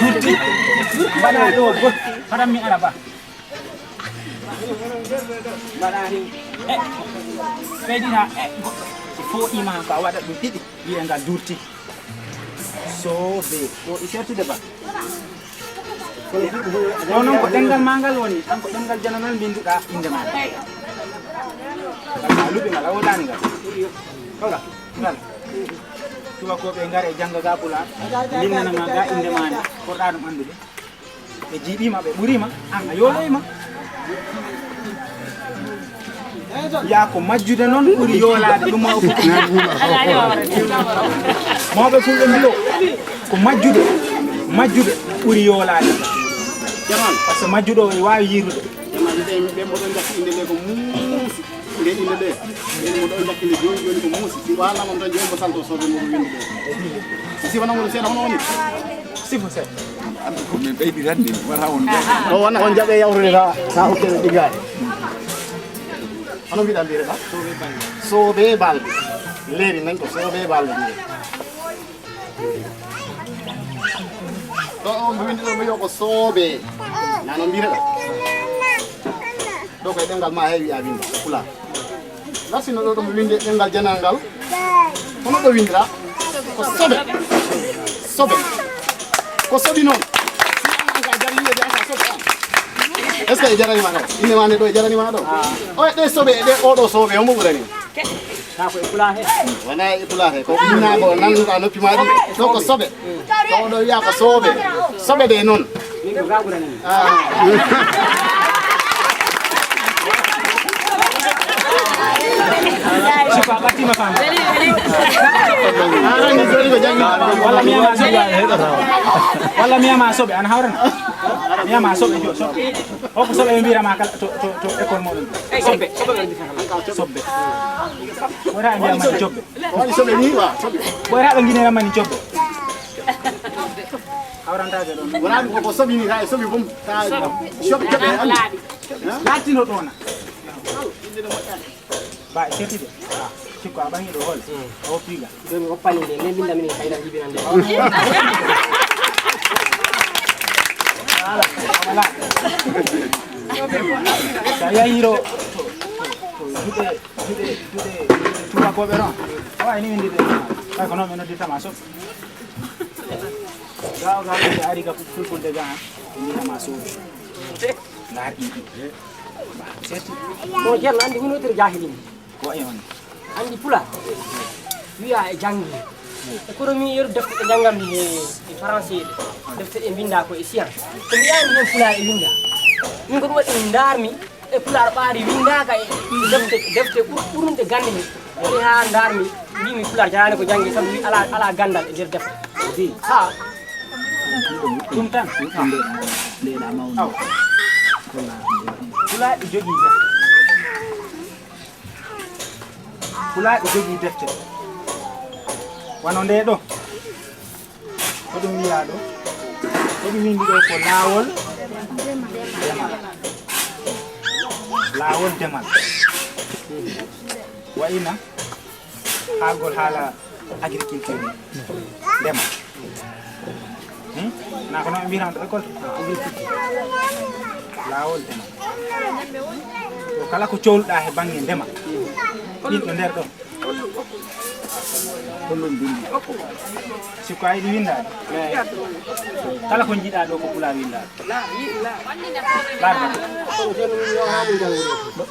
Durti. Mbaɗa ɗo goɗɗo. Haɗan mi araba. Mbaɗa hen. E. Ɓeydira e goɗɗo. Si fo ima ko a waɗa ɗum ɗiɗi. Wiye ngal durti. Soobee. Ɗo i sertude ba. Ɗo noon ko ɗemngal ma ngal woni, an ko ɗemngal jananal mbinnduɗa innde ma. Ngal ma luɓi ngal, a wodaani ngal. Kawla, ngal. Tubakooɓe ngare jannga ga pulaar, mbinnana ma ga innde ma nde, korɗa ɗum anndude. Ɓe jiiɓiima, ɓe ɓuriima, an a yooloyima. Yaa ko majjude noon ɓuri yoolaade ɗum mawɓe fof. Mawɓe fulɓe mbiyo ko majjude, majjude ɓuri yoolaade. Jaman. Par ce que majjuɗo o e waawi yiirude. Jaman, ɓe, ɓe mboɗo jatti innde nde ko muusi. Nde innde nde. Ɓe mboɗo jatti nde jooni jooni ko muusi. Si waala on tan jooni ko salto soɓe mboɗo winndi ɗo. Si wona mboɗo seeɗa hono woni. Sifo seeɗa. Anndi ko min ɓeydi tan min wata on. O wona on jaɓe yawrude ta, ta hokkere ɗigaare. Hono mbiɗa mbiyre ɗa? Soobee balde. Leeri men ko soobee balde mbiyre. Ɗo on mbo winndi ɗo mbiyo ko soobee. Nano mbiyre ɗa? Ɗo koye ɗemngal ma heewi a winnda, pulaar. Ngartino ɗo ɗo mbo winndi ɗemngal janal ngal. Hono ɗo winndira? Ko sobe. Sobe. Ko sobi noon. Si an an ka jarani e de an ka sobi an. Est-ce que e jarani ma ɗo? Inde ma nde ɗo e jarani ma ɗo? O e ɗe sobe e ɗe oɗo sobe hombo ɓurani? Taa ko e pulaar he. Wona e pulaar he. Ko inna ko nannuɗa noppi ma ɗi. Ɗo ko sobe. Ko oɗo wiya ko sobe. Sobe de noon. Min ko ga ɓurani. Ah. Suka ɓattima fam. Walla mi yama soɓe. Walla mi yama soɓe, ana hawrana. Mi yama soɓe, jo, soɓe. Hoko soɓe ɓe mbiyata ma kala to, to, to école moɗon. Soɓe. Soɓe. Wota ɓe mbiyama ni jobbe. Waɗi soɓe ni, wa, soɓe. Wota ɓe nginira ma ni jobbe. Hawrantake ɗon. Wala ko, ko soɓi ni, ta soɓi bom, ta soɓi, soɓi, soɓi. Laatino ɗona. Ba, e seetude. Sikko a ɓaŋi ɗo hol. A woppi ga. Joni mi woppani nde, nde mbinda min kayra jibinande. Voilà, voilà. Sa yahi ɗo, to, to, to juɗe, juɗe, juɗe, juɗe tubakoɓe ɗon. Awa, ni windide. Kay ko non ɓe noddirta ma so. Gaw, gaw, ɓe ari ga fulfulde ga, ɓe mbiyata ma so. Ngar ɗiɗi. Ba, seeti. Mo Ceerno, andi hunotiri jahilin. Ko e on. Andi pula. Wiya e jangi. E kono mi yeru defte ɗe jangammi e, e français ɗe. Defte ɗe mbinda ko e science. Ko mi yani hen pula e winda. Min ko ɗum waɗi mi ndarmi e pulaar ɓaari windaaka e defte, defte ɓur-, ɓurunɗe gande he. Ɗi haa ndarmi, mbimi pulaar jarani ko jangi sabu wi ala, ala gandal e nder defte. Ha. Ɗum tan. Aw. Pulaaɗo jogii defte. Pulaaɗo jogii defte. Wano nde ɗo. Ko ɗum wiyaa ɗo? Ko ɗum windi ɗo ko laawol demal. Laawol demal. Wayna haalgol haala agriculture ni. Ndema. Hmm? Na ko noon mbiyata ɗo école? Agriculture. Laawol demal. Ko kala ko cowluɗaa he bannge ndema. Ɗin ɗo nder ɗo. Ko ɗum bindi. Si ko a yiɗi windaade. Kala ko njiɗaa ɗo ko pulaar windaade. Laarna.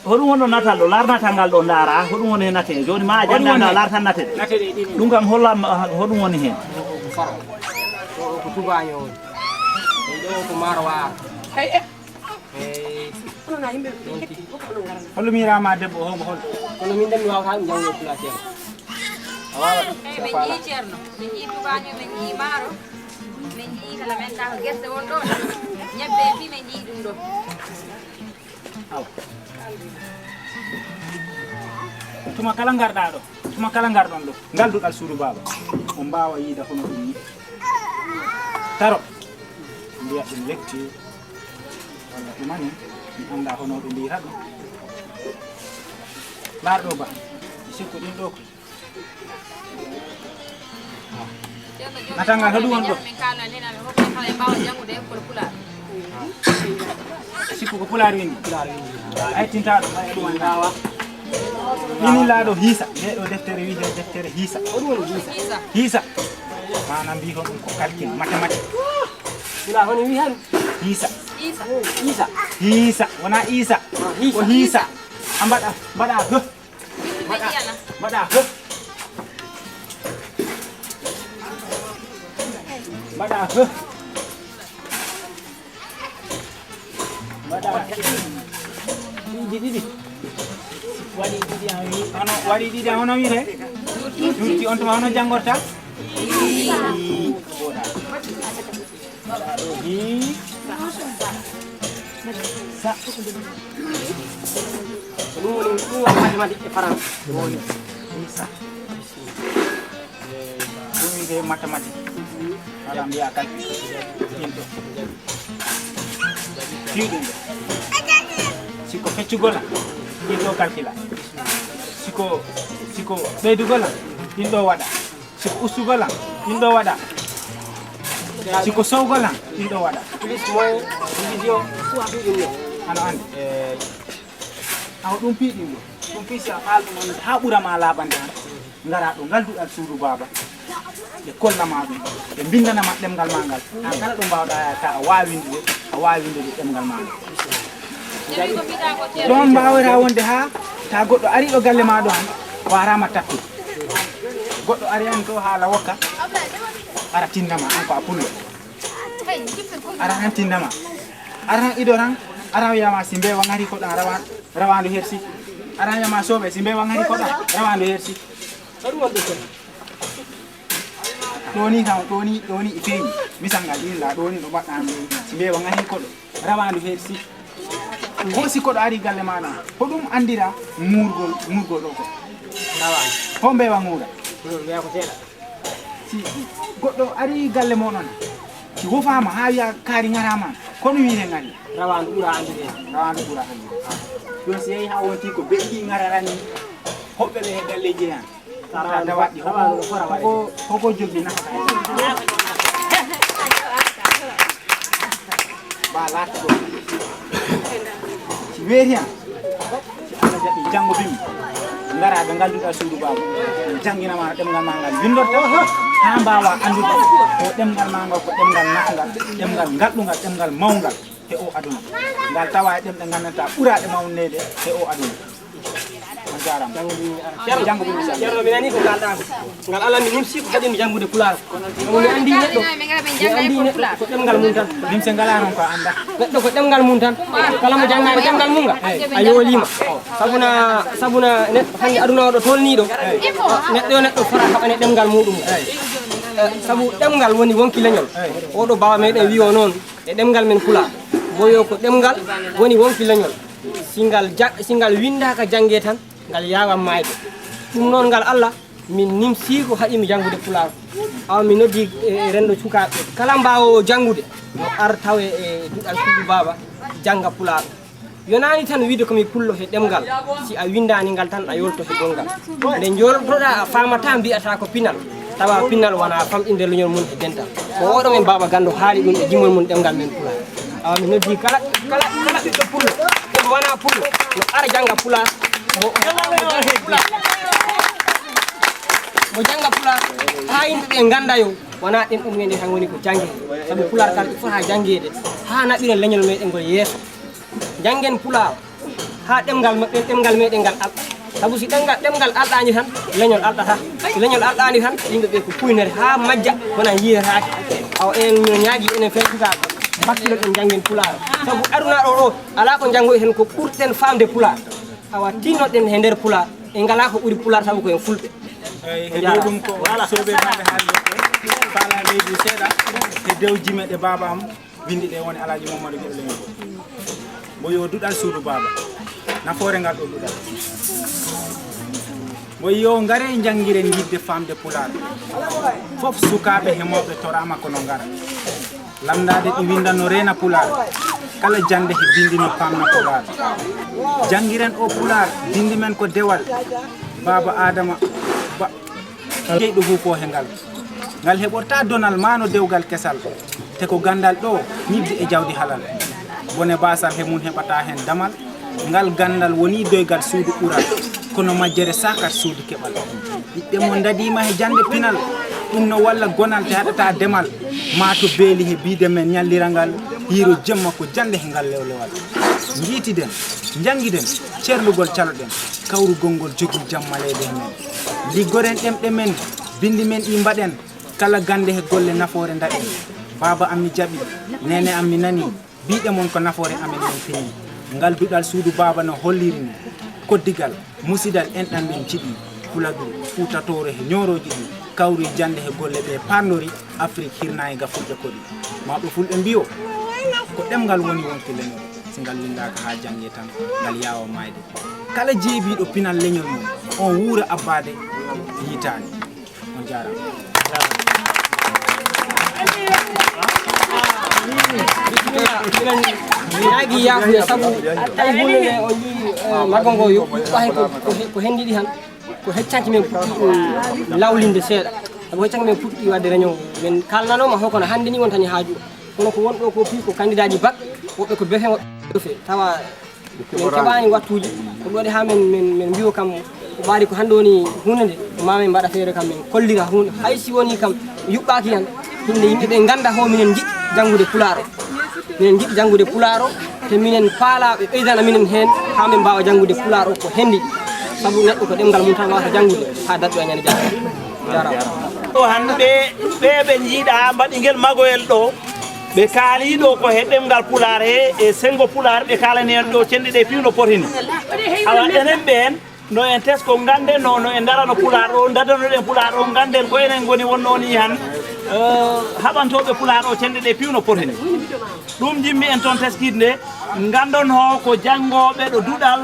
Hoɗum woni ɗo natal ɗo? Laar natal ngal ɗo ndaara. Hoɗum woni he nate? Jooni ma a jannga ngal laar tan nate. Ɗum kam holla ma hoɗum woni heen. Ko tubaaño woni. Ɗo ko maaro waaro. Eyi. Kono na yimɓe ɓe ketti fof kono ngarani. Hol miiraama debbo o, hombo hol? Kono min de mi waawata ɗum janngo pulaar ceerno. A waawat. Eyi, min njii ceerno, min njii tubaaño, min njii maaro, min njii kala men taw gerte won ɗon. Ñebbe e fii min njii ɗum ɗo. Awa. Tuma kala ngarɗaa ɗo, tuma kala ngarɗon ɗo, ngal duɗal suudu baaba. On mbaawa yiida hono ɗum ni. Taro. Mbiya ɗum lekti. Walla ɗumani, mi anndaa hono ɓe mbiyata ɗum. Laar ɗo ba, mi sikku ɗin ɗo ko. Natal ngal hoɗum woni ɗo? Min kaalna nena ɓe fof kala e mbaawa janngude école pulaar. Sikku ko pulaar windi? Pulaar windi. Ay tinta ɗum, ay ɗum woni ɗawa. Ini laaɗo hiisa, nde ɗo deftere wiyetee deftere hiisa. Hoɗum woni hiisa? Hiisa. Hiisa. Maanaam mbiy ko ɗum ko calcul, mathématique. Pulaar hono wi hen? Hiisa. Hiisa. Hiisa. Hiisa. Wona Iisa. Ah, hiisa. Ko hiisa. A mbaɗa, mbaɗa hë. Mbaɗa, mbaɗa hë. Mbaɗa hë. Mbaɗa piiji ɗiɗi. Waɗi ɗiɗi an wi-, hono, waɗi ɗiɗi an hono wiire? Yurti on tuma hono janngorta? Ii, ko woɗa. Hii. Sa. Ko ɗum woni, ɗum woni mathématique e français. Woni. Hii sa. Ɗum wiyetee mathématique. Walla mbiyaa calcul. Ɗin ɗo. Fii ɗum ɗo. Si ko feccugol an, ɗin ɗo calcula. Si ko, si ko ɓeydugol an, ɗin ɗo waɗa. Si ko ustugol an, ɗin ɗo waɗa. Si ko sowgol an, ɗin ɗo waɗa. Plus, moins, division, soit ɗum ɗum ɗo. Ano anndi. Eh, awa ɗum fii ɗum ɗo. Ɗum fii si a faal ɗum anndi haa ɓura ma laaɓande an. Ngara ɗo ngal duɗal suudu baaba. Ɓe kolla ma ɗum. Ɓe mbinndana ma ɗemngal ma ngal. An kala ɗo mbaawɗaa yaade, ta a waawi winndude, a waawi winndude ɗemngal ma ngal. Ɗoon mbaawata wonde haa ta goɗɗo ari ɗo galle ma ɗo han, waaraama tattude. Goɗɗo ari han to haala wokka, ara tinnama, an ko a pullo. Ara han tinnama. Ara han ido ran, ara wiyama si mbeewa ngari ko ɗan rawa-, rawaandu hersi. Ara han wiyama sooɓe si mbeewa ngari ko ɗan rawaandu hersi. Ɗo ni kam, ɗo ni, ɗo ni e feeñi. Misal ngal ɗin la, ɗo ni ɗo mbaɗɗa hannde, si mbeewa ngahi koɗo, rawaandu heedi si. Ko si koɗo ari galle ma ɗon, ko ɗum anndira muurgol, muurgol ɗo ko? Rawaandu. Ko mbeewa nguura? Hmm, mbeewa ko seeɗa. Si goɗɗo ari galle mon on, si wofaama haa wiya kaari ngaraama, kono wiire ngari. Rawaandu ɓura anndude. Rawaandu ɓura anndude. Ɗum si yehi haa wonti ko beɗi ɗi ngararani hoɓɓe ɓe he galleeji he an. Sa dawaɗi hoko, hoko, hoko jogii nafata. Ba laata ɗo. Si weeti han, si Allah jaɓi janngo bimmi, ngara ɓe ngal duɗal suudu baaba. Janngina ma ɗemngal ma ngal winndorta, haa mbaawa anndude ko ɗemngal ma ngal, ko ɗemngal nafngal, ɗemngal ngalɗungal, ɗemngal mawngal he o aduna. Ngal tawa e ɗemɗe nganndantaa ɓuraaɗe mawneede he o aduna. On jaaraama. Ceerno, janngo ɗum, Ceerno, mi nani ko kalɗa ko. Ngal alani min siko haɗimi janngude pulaar. Sabu mi anndi neɗɗo, mi anndi neɗɗo ko ɗemngal mum tan. Limse ngalaa noon ko annda. Neɗɗo ko ɗemngal mum tan. Kala mo janngaani ɗemngal mum ngal, a yooliima. Sabuna, sabuna neɗɗo hannde aduna o ɗo tolnii ɗo. Neɗɗo yo neɗɗo fota haɓane ɗemngal muɗum. Eh, sabu ɗemngal woni wonki leñol. Oɗo baaba meɗen wiyo noon e ɗemngal men pulaar. Mboyo ko ɗemngal woni wonki leñol. Si ngal ja-, si ngal winndaaka jannge tan, ngal yaawan maayde. Ɗum noon ngal Allah, min nimsii ko haɗimi janngude pulaar. Awa mi noddi, eh, renndo sukaaɓe. Kala mbaawoowo janngude, yo ar tawe e duɗal suudu baaba, jannga pulaar. Yonaani tan wiide ko mi pullo he ɗemngal, si a winndaani ngal tan a yolto he gonngal. Nde njooltoɗaa a faamataa mbiyataa ko pinal, tawa pinal wonaa famɗinde leñol mum he dental. Ko oɗo men baaba ganndo haali ɗum e jimol mum ɗemngal men pulaar. Awa mi noddi kala, kala, kala ɓiɗɗo pullo, e mo wonaa pullo, no ara jannga pulaar, mo, mo jannga pulaar, haa yimɓe ɓe ngannda yo, wonaa ɗemɗe mum en ɗe tan woni ko jannge. Sabu pulaar kala ɗi fota janngeede, haa naɓiren leñol meɗen ngol yeeso. Njanngen pulaar, haa ɗemngal maɓɓe, ɗemngal meɗen ngal alɗa. Sabu si ɗemngal, ɗemngal alɗaani tan, leñol alɗata. Si leñol alɗaani tan, yimɓe ɓe ko puynere haa majja, kono yiyetaake. Awa enen mino ñaagi enen fee sukaaɓe, mbakkilo ɗen njanngen pulaar. Sabu aduna ɗo ɗo, alaa ko njanngoy heen ko ɓurten faamde pulaar. Awa tinnoɗen he nder pulaar, en ngalaa ko ɓuri pulaar sabu ko en fulɓe. Eyi, e dow ɗum ko soɓe maɓɓe haalde ko faala leydi seeɗa, e dow jime ɗe baaba am. Winndi ɗe woni Alaaji Mamadou Geɗe Leñol. Mbo yo duɗal suudu baaba. Nafoore ngal ɗo duɗal. Mbo yo ngare njanngiren yiɗde faamde pulaar. Fof sukaaɓe he mawɓe toraama kono ngara. Lanndaade ɗi winnda no reena pulaar. Kala jannde he binndi no paamna pulaar. Janngiren o pulaar, binndi men ko dewal. Baaba Aadama Ba. Jeyɗo huufo he ngal. Ngal heɓorta donal maa no dewgal kesal. Te ko ganndal ɗo ñibbi e jawdi halal. Bone baasal he mum heɓata heen damal. Ngal ganndal woni doygal suudu ɓural. Kono majjere sakat suudu keɓal. Ɓiɓɓe mon ndadiima he jannde pinal. Ɗum no walla gonal te haɗata demal. Maa to beeli he biide men ñallira ngal. Hiiro jemma ko jannde he ngal lewlewal. Njiitiden, njanngiden, ceerlugol caloɗen. Kawrugol ngol jogii jam maleede he men. Liggoren ɗemɗe men, binndi men ɗi mbaɗen, kala gannde he golle nafoore ndaɗen. Baaba am mi jaɓi, neene am mi nani, biiɗe mon ko nafoore amen min fini. Ngal duɗal suudu baaba no holliri ni, koddigal, musidal enɗan men jiɗi, Fuladu, Fuuta Tooro he ñoorooji ɗi, kawri jannde he golle ɓe parndori, Afrik hirnaange ga fulɓe koɗi. Mawɓe fulɓe mbiyo, ko ɗemngal woni wonki leñol, si ngal winndaaka haa jannge tan, ngal yaawa maayde. Kala jeebiiɗo pinal leñol mum, on wuura abbaade yitaani. On jaaraama. Bisimilla, minen ñaagi yaafuya sabu tawi huunde nde on njii, eh, maggo ngo yo ɓahe ko, ko he-, ko hendiɗi han. Ko heccanki men puɗɗi ɗum lawlinde seeɗa. Sabu heccanki men puɗɗi waɗde réunion. Men kalnanooma ho kono hannde ni wontani haaju. Kono ko won ɗo ko fii ko kandidaaji bac, woɓɓe ko befe, woɓɓe ko befe. Tawa men keɓaani wattuuji. Ko ɗo waɗi haa men, men, men mbiyo kam ko ɓaari ko hannde woni huunde nde. Ko maa men mbaɗa feere kam men kollira huunde. Hay si woni kam yuɓɓaaki han. Hinde yimɓe ɓe ngannda ho minen njiɗi janngude pulaar o. Minen njiɗi janngude pulaar o, te minen faalaa ɓe ɓeydana minen heen, haa min mbaawa janngude pulaar o ko henndi. Sabu neɗɗo ko ɗemngal mum tan waawata janngude haa daɗɗo e ñande janngo. Jaaraama. O hannde ɓe, ɓe ɓe njiiɗa mbaɗi ngel magoyel ɗo, ɓe kaalii ɗo ko he ɗemngal pulaar he, e senngo pulaar, ɓe kaalani en ɗo cenɗi ɗe fii no poti ni. Awa, enen ɓeen, No en tesko, ngannden no, no en ndarano Pulaar o, ndadanoɗen Pulaar o, ngannden ko enen ngoni wonnoo nii han, eh, haɓantooɓe Pulaar o cenɗe ɗe piiw no poti ni. Ɗum njimmi en toon teskiide nde, nganndon ho ko janngooɓe ɗo duɗal,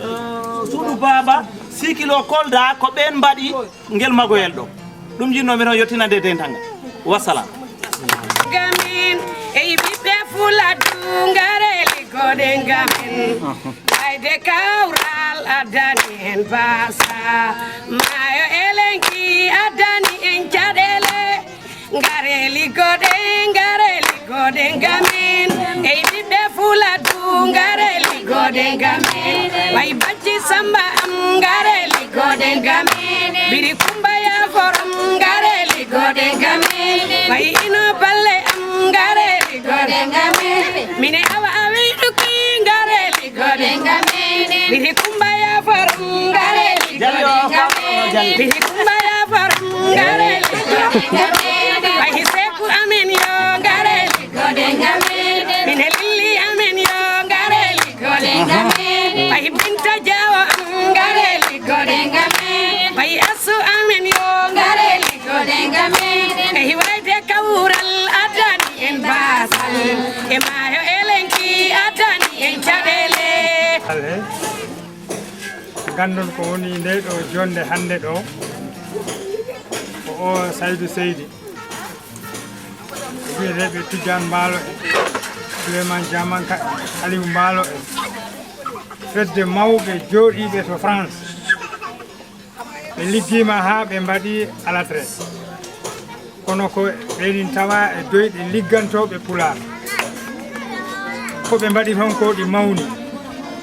eh, suudu baaba, sikilo Kolda, ko ɓeen mbaɗi ngel magoyel ɗo. Ɗum njinnoomi toon yottinande dental ngal. Wassalam. Gamin, ey ɓiɓɓe Fula Dungare liggoɗen gamin. Ayde kawral addani en basa. Maayo e lenki addani en caɗeele. Ngare liggoɗen, ngare liggoɗen gamin. Ey ɓiɓɓe Fula Dungare liggoɗen gamin. Way bacci Samba am, ngare liggoɗen gamin. Biri Kumba Yaforam, ngare liggoɗen gamin. Way Ino Balle am, ngare liggoɗen gamin. Mine Awa Awiɗuki, ngare liggoɗen gamin. Biri Kumba Yaforam, ngare liggoɗen gamin. Biri Kumba Yaforam, ngare liggoɗen gamin. Way Seku Amin yo, ngare liggoɗen gamin. Mine Lilli Amin yo, ngare liggoɗen gamin. Bay Binta Jawo am, ngare liggoɗen gamin. Bay Asu Amin yo, ngare liggoɗen gamin. E hiwayde kawral addani en basal. E maayo e lenki addani en caɗeele. Ale, nganndon ko woni nde ɗo jonnde hannde ɗo. Ko o Saydu Seydi. Wiyeteeɓe Tijjaan Mbaalo en, Souleymane Diamanka en, Aliou Mbaalo en, fedde mawɓe jooɗiiɓe to France. Ɓe liggiima haa ɓe mbaɗi alatre. Kono ko ɓenin tawa e doyɗe liggantooɓe Pulaar. Ko ɓe mbaɗi toon ko ɗi mawni.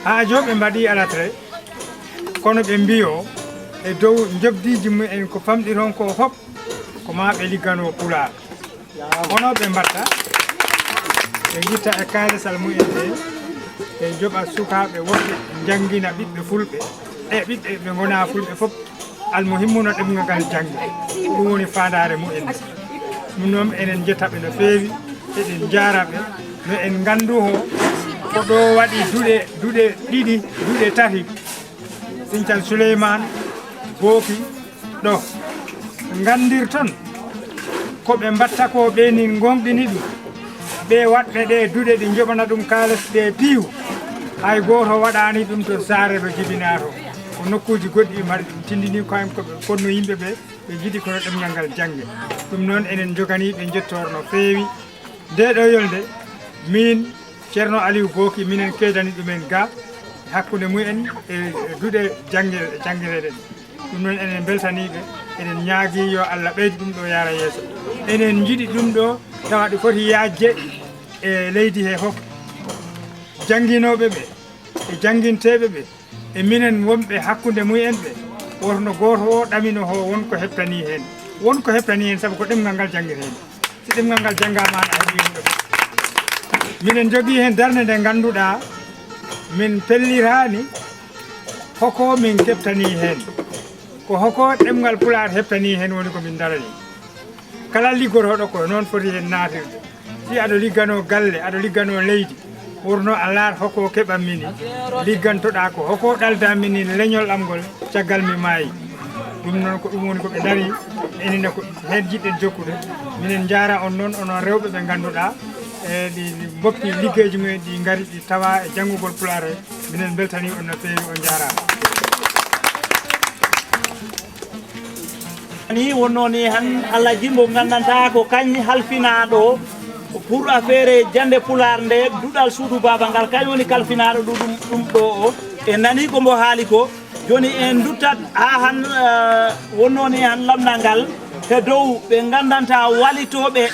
Haa joo ɓe mbaɗi alatre. Kono ɓe mbiyo e dow njobdiiji mumen ko famɗi toon ko fof, ko maa ɓe ligganoo Pulaar. Kono ɓe mbatta, ɓe ngitta e kaalisal mumen nde, ɓe njoɓa sukaaɓe woɓɓe, njanngina ɓiɓɓe Fulɓe, e ɓiɓɓe ɓe ngonaa Fulɓe fof, almuhimmu no ɗemngal ngal jannge. Ɗum woni faandaare mumen nde. Ɗum noon, enen njetta ɓe no feewi, eɗen njaara ɓe, no en nganndu ho, ko ɗo waɗi duɗe, duɗe ɗiɗi, duɗe tati, Sinthiane Souleymane, Booki, ɗo nganndirton ko ɓe mbatta ko ɓe nin ngonɗini ɗum. Ɓe waɗɓe ɗe duɗe ɗi njoɓana ɗum kaalis ɓe piiw. Hay gooto waɗaani ɗum to saare to jibinaa to. Ko nokkuuji goɗɗi mari ɗum tindini ko en ko ɓe fonno yimɓe ɓe, ɓe njiɗi kono ɗemngal ngal jannge. Ɗum noon enen njoganii ɓe njettoor no feewi. Nde ɗo yolnde, min Ceerno Aliou Booki, minen keedani ɗumen ga e hakkunde mumen e duɗe jannge-, janngireeɗe ɗe. Ɗum noon enen mbeltanii ɓe, eɗen ñaagii yo Allah ɓeydu ɗum ɗo yaara yeeso. Eɗen njiɗi ɗum ɗo tawa ɗi foti yaajde e leydi he fof. Jannginooɓe ɓe e jannginteeɓe ɓe e minen wonɓe hakkunde mumen ɓe, woto no gooto o ɗamino ho won ko heɓtanii heen. Won ko heɓtanii heen sabu ko ɗemngal ngal janngiree. Si ɗemngal ngal janngaama, a heɓii ɗum. Minen njogii heen darnde nde ngannduɗaa min pelliraani hoko min keɓtanii heen. Ko hoko ɗemngal Pulaar heɓtanii heen woni ko min ndarani. Kala liggotooɗo ko noon foti heen naatirde. Si aɗa ligganoo galle, aɗa ligganoo leydi, wonno a laar hoko keɓanmi ni, liggantoɗaa ko hoko ɗaldanmi ni leñol am ngol caggal mi maayi. Ɗum noon ko ɗum woni ko ɓe ndarii, enenne ko heen jiɗɗen jokkude. Minen njaara on noon, onon rewɓe ɓe ngannduɗaa, e ɗi, ɗi mboppi liggeeji mumen, ɗi ngari, ɗi tawa e janngugol Pulaar he. Minen mbeltanii on no feewi, on njaaraama. Ni wonnoo ni han Alhaji mbo nganndantaa ko kañ halfinaaɗo pour affaire jannde Pulaar nde, duɗal suudu baaba ngal, kañ woni kalfinaaɗo ɗum, ɗum ɗo o. En nanii ko mbo haali ko. Jooni en nduttat haa han, eh, wonnoo ni han lamndal ngal he dow ɓe nganndantaa walitooɓe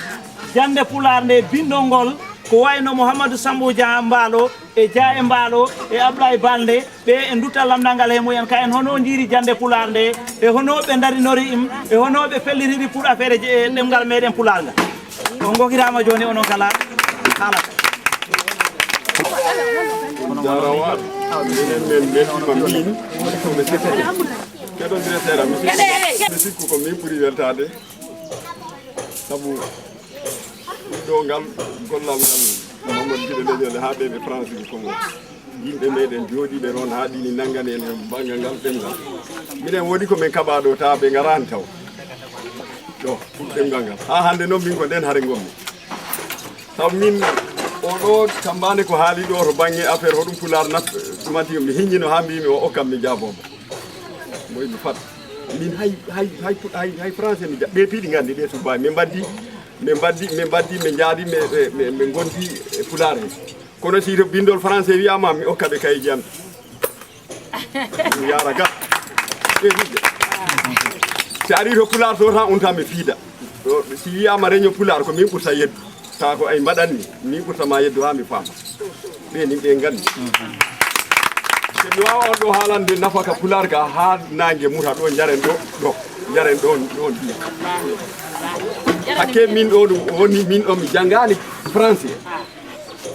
jannde Pulaar nde, binndol ngol, ko wayno Mouhamadou Sambou Dia Mbaalo e Dia e Mbaalo e Ablaye Balde, ɓe e ndutta lamndal ngal he mumen, ka en hono njiiri jannde Pulaar nde, e hono ɓe ndarinori im, e hono ɓe pelliriri pour affaire je, ɗemngal meɗen Pulaar ngal. On ngokiraama jooni onon kala haalata. Jarawa, minen men mbeltima min, koɓe sikku. Keɗondire seeɗa, mi sikku, mi sikku ko min ɓuri weltaade. Sabu ɗum ɗo ngal gollal ngal Mamadou Giɗo Leñol haa ɓe ɓe France ko Congo. Yimɓe meɗen jooɗiiɓe ɗoon haa ɗini nanngani en banngal ngal ɗemngal. Minen woodi ko min kaɓaa ɗo, tawa ɓe ngaraani taw. Ɗo, ɗemngal ngal. Haa hannde noon min ko ndeen hare ngonmi. Taw min o ɗo kambaane ko haali ɗo to bannge affaire hoɗum pulaar naf-, ɗumanti mi hiññino haa mbiimi o okkam mi jaaboomo. Moy mi fat. Min hay, hay, hay, hay, hay français mi ja-, ɓe piɗi nganndi ɓe subbaaɓe. Min mbaddi, min mbaddi, min mbaddi, min njaadi, min, min, min, min ngondi e pulaar he. Kono si to binndol français wiyaama mi okka ɓe kayeji am. Mi yaara ga. Ɓe wiɗde. Si ari to pulaar to tan on tan mi fiida. Ɗo, si wiyaama reño pulaar ko min ɓurta yeddu. Taa ko ay mbaɗanmi, min ɓurta ma yeddu haa mi faama. Ɓe ni ɓe nganndi. Te mi waawa on ɗo haalande nafaka pulaar ka haa naange muta ɗo njaren ɗo, ɗo. Njaren ɗo, ɗo ndiyam. Hakke min ɗo ɗum woni min ɗo mi janngaani français.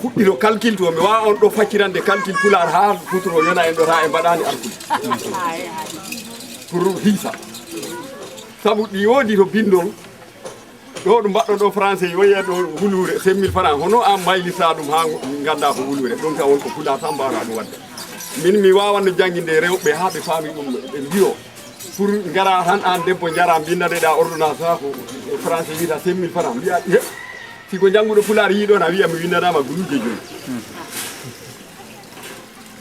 Fuɗɗito calcul to, mi waawa on ɗo faccirande calcul pulaar haa futuro yona en ɗo taa en mbaɗaani alkul. Pour hiisa. Sabu ɗi woodi to binndol, ɗo ɗum mbaɗɗo ɗo français, yo yiya ɗo wuluure, cinq mille francs. Hono an mbaylita ɗum haa ngannda ko wuluure. Ɗum tan won ko pulaar tan mbaawɗa ɗum waɗde. Min mi waawanno jannginde rewɓe haa ɓe faami ɗum, ɓe mbiyo. Pour ngara tan an debbo njara mbinndaneɗa ordonnance haa ko français wiyata cinq mille francs. Mbiya, "He, si ko jannguɗo pulaar yiiɗo na wiya mi winndanaama guluuje joyi."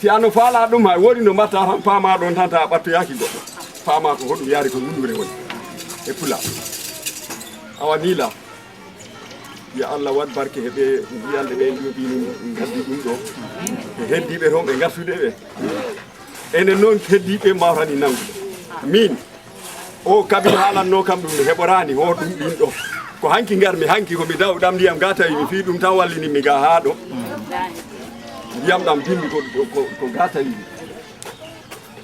Si a no faalaa ɗum hay woodi no mbatta tan paamaa ɗoon tan tawa ɓattoyaaki goɗɗo. Paamaa ko hoɗum yaari ko wuluure woni e pulaar. Awa ni la. Yo Allah waɗ barke he ɓe wiyanɗe ɓe ɗum ɗum ngaddi ɗum ɗo. E heddiiɓe toon ɓe ngartude ɓe. Enen noon heddiiɓe mbaawtani nanngude. Min, o kabi haalanno kam ɗum mi heɓoraani, ho ɗum ɗin ɗo. Ko hanki ngarmi, hanki ko mi daw ɗam ndiyam ga tawi mi fii ɗum tan wallini mi ga haa ɗo. Ndiyam ɗam bimmi ko, ko, ko, ko ga tawi mi.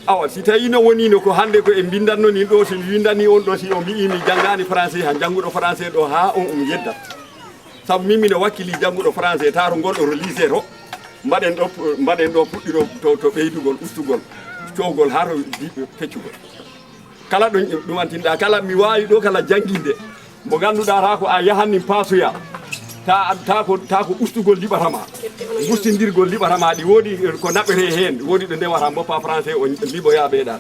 Awa, si tawi no woni no ko hannde ko e mbindanno nin ɗo, si mi windani on ɗo, si o mbi'i mi janngaani français, han jannguɗo français ɗo haa on um yeddat. Sabu min mino wakkili jannguɗo français, taa to ngonɗo to lycée to, mbaɗen ɗo, mbaɗen ɗo puɗɗiro to, to ɓeydugol, ustugol, cowgol haa to di-, feccugol. Kala ɗo ɗumantinɗa, kala mi waawi ɗo kala jannginde, mo ngannduɗaa taa ko a yahannin paasoya, taa, taa ko, taa ko ustugol liɓata ma, gustindirgol liɓata ma, ɗi woodi ko naɓetee heen, woodi ɗo ndewata mboppa français o liɓoya ɓeyɗa.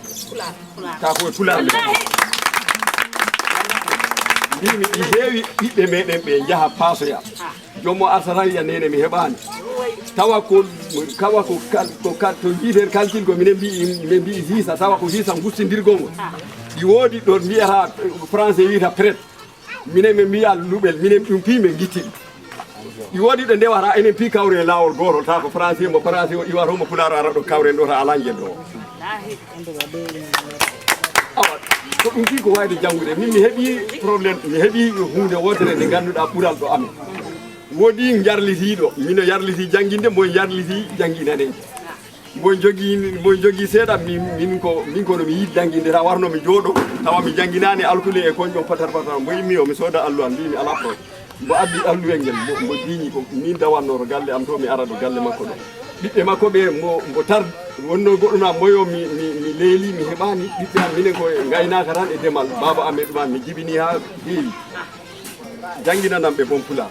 Taa ko e pulaar. Mbimi ɗi heewi ɓiɓɓe meɗen ɓe njaha paasoya. Joom o arta tan wiya, "Neene, mi heɓaani." Tawa ko, tawa ko kal-, ko kal-, to njiiten calcul ko minen mbi'i, min mbi'i hiisa, tawa ko hiisa gustindirgol ngol. Ɗi woodi ɗo mbiyata, eh, français wiyata prête. Minen min mbiya luɓel, minen ɗum fii min ngitti ɗum. Ɗi woodi ɗo ndewata, enen fii kawre e laawol gootol, taa ko français mo français o iwato mo pulaar ara ɗo kawre ɗo ta alaa njeddo o. Awa, ko ɗum fii ko wayde janngude. Min mi heɓi problème, mi heɓi huunde wootere nde ngannduɗaa ɓural ɗo amen. Woodi yarlitiiɗo, mino yarliti jannginde, mbo yarliti jannginanede. Mbo jogii, mbo jogii seeɗa, min, min ko, min kono mi yiɗi jannginde, ta warno mi jooɗo, tawa mi jannginaani alkule e konƴon patar patar. Mbo immi o, mi sooda alluwa, mbiimi alaa problème. Mbo addi alluwel ngel, mbo, mbo jiiñi ko min dawanno to galle am to, mi ara ɗo galle makko ɗo. Ɓiɓɓe makko ɓe, mbo, mbo tar, wonno goɗɗum am, mboyo mi, mi, mi leeli, mi heɓaani ɓiɓɓe am, minen ko e ngaynaaka tan e demal. Baaba am e ɗum am, mi jibini haa heewi. Jannginanam ɓe bon pulaar.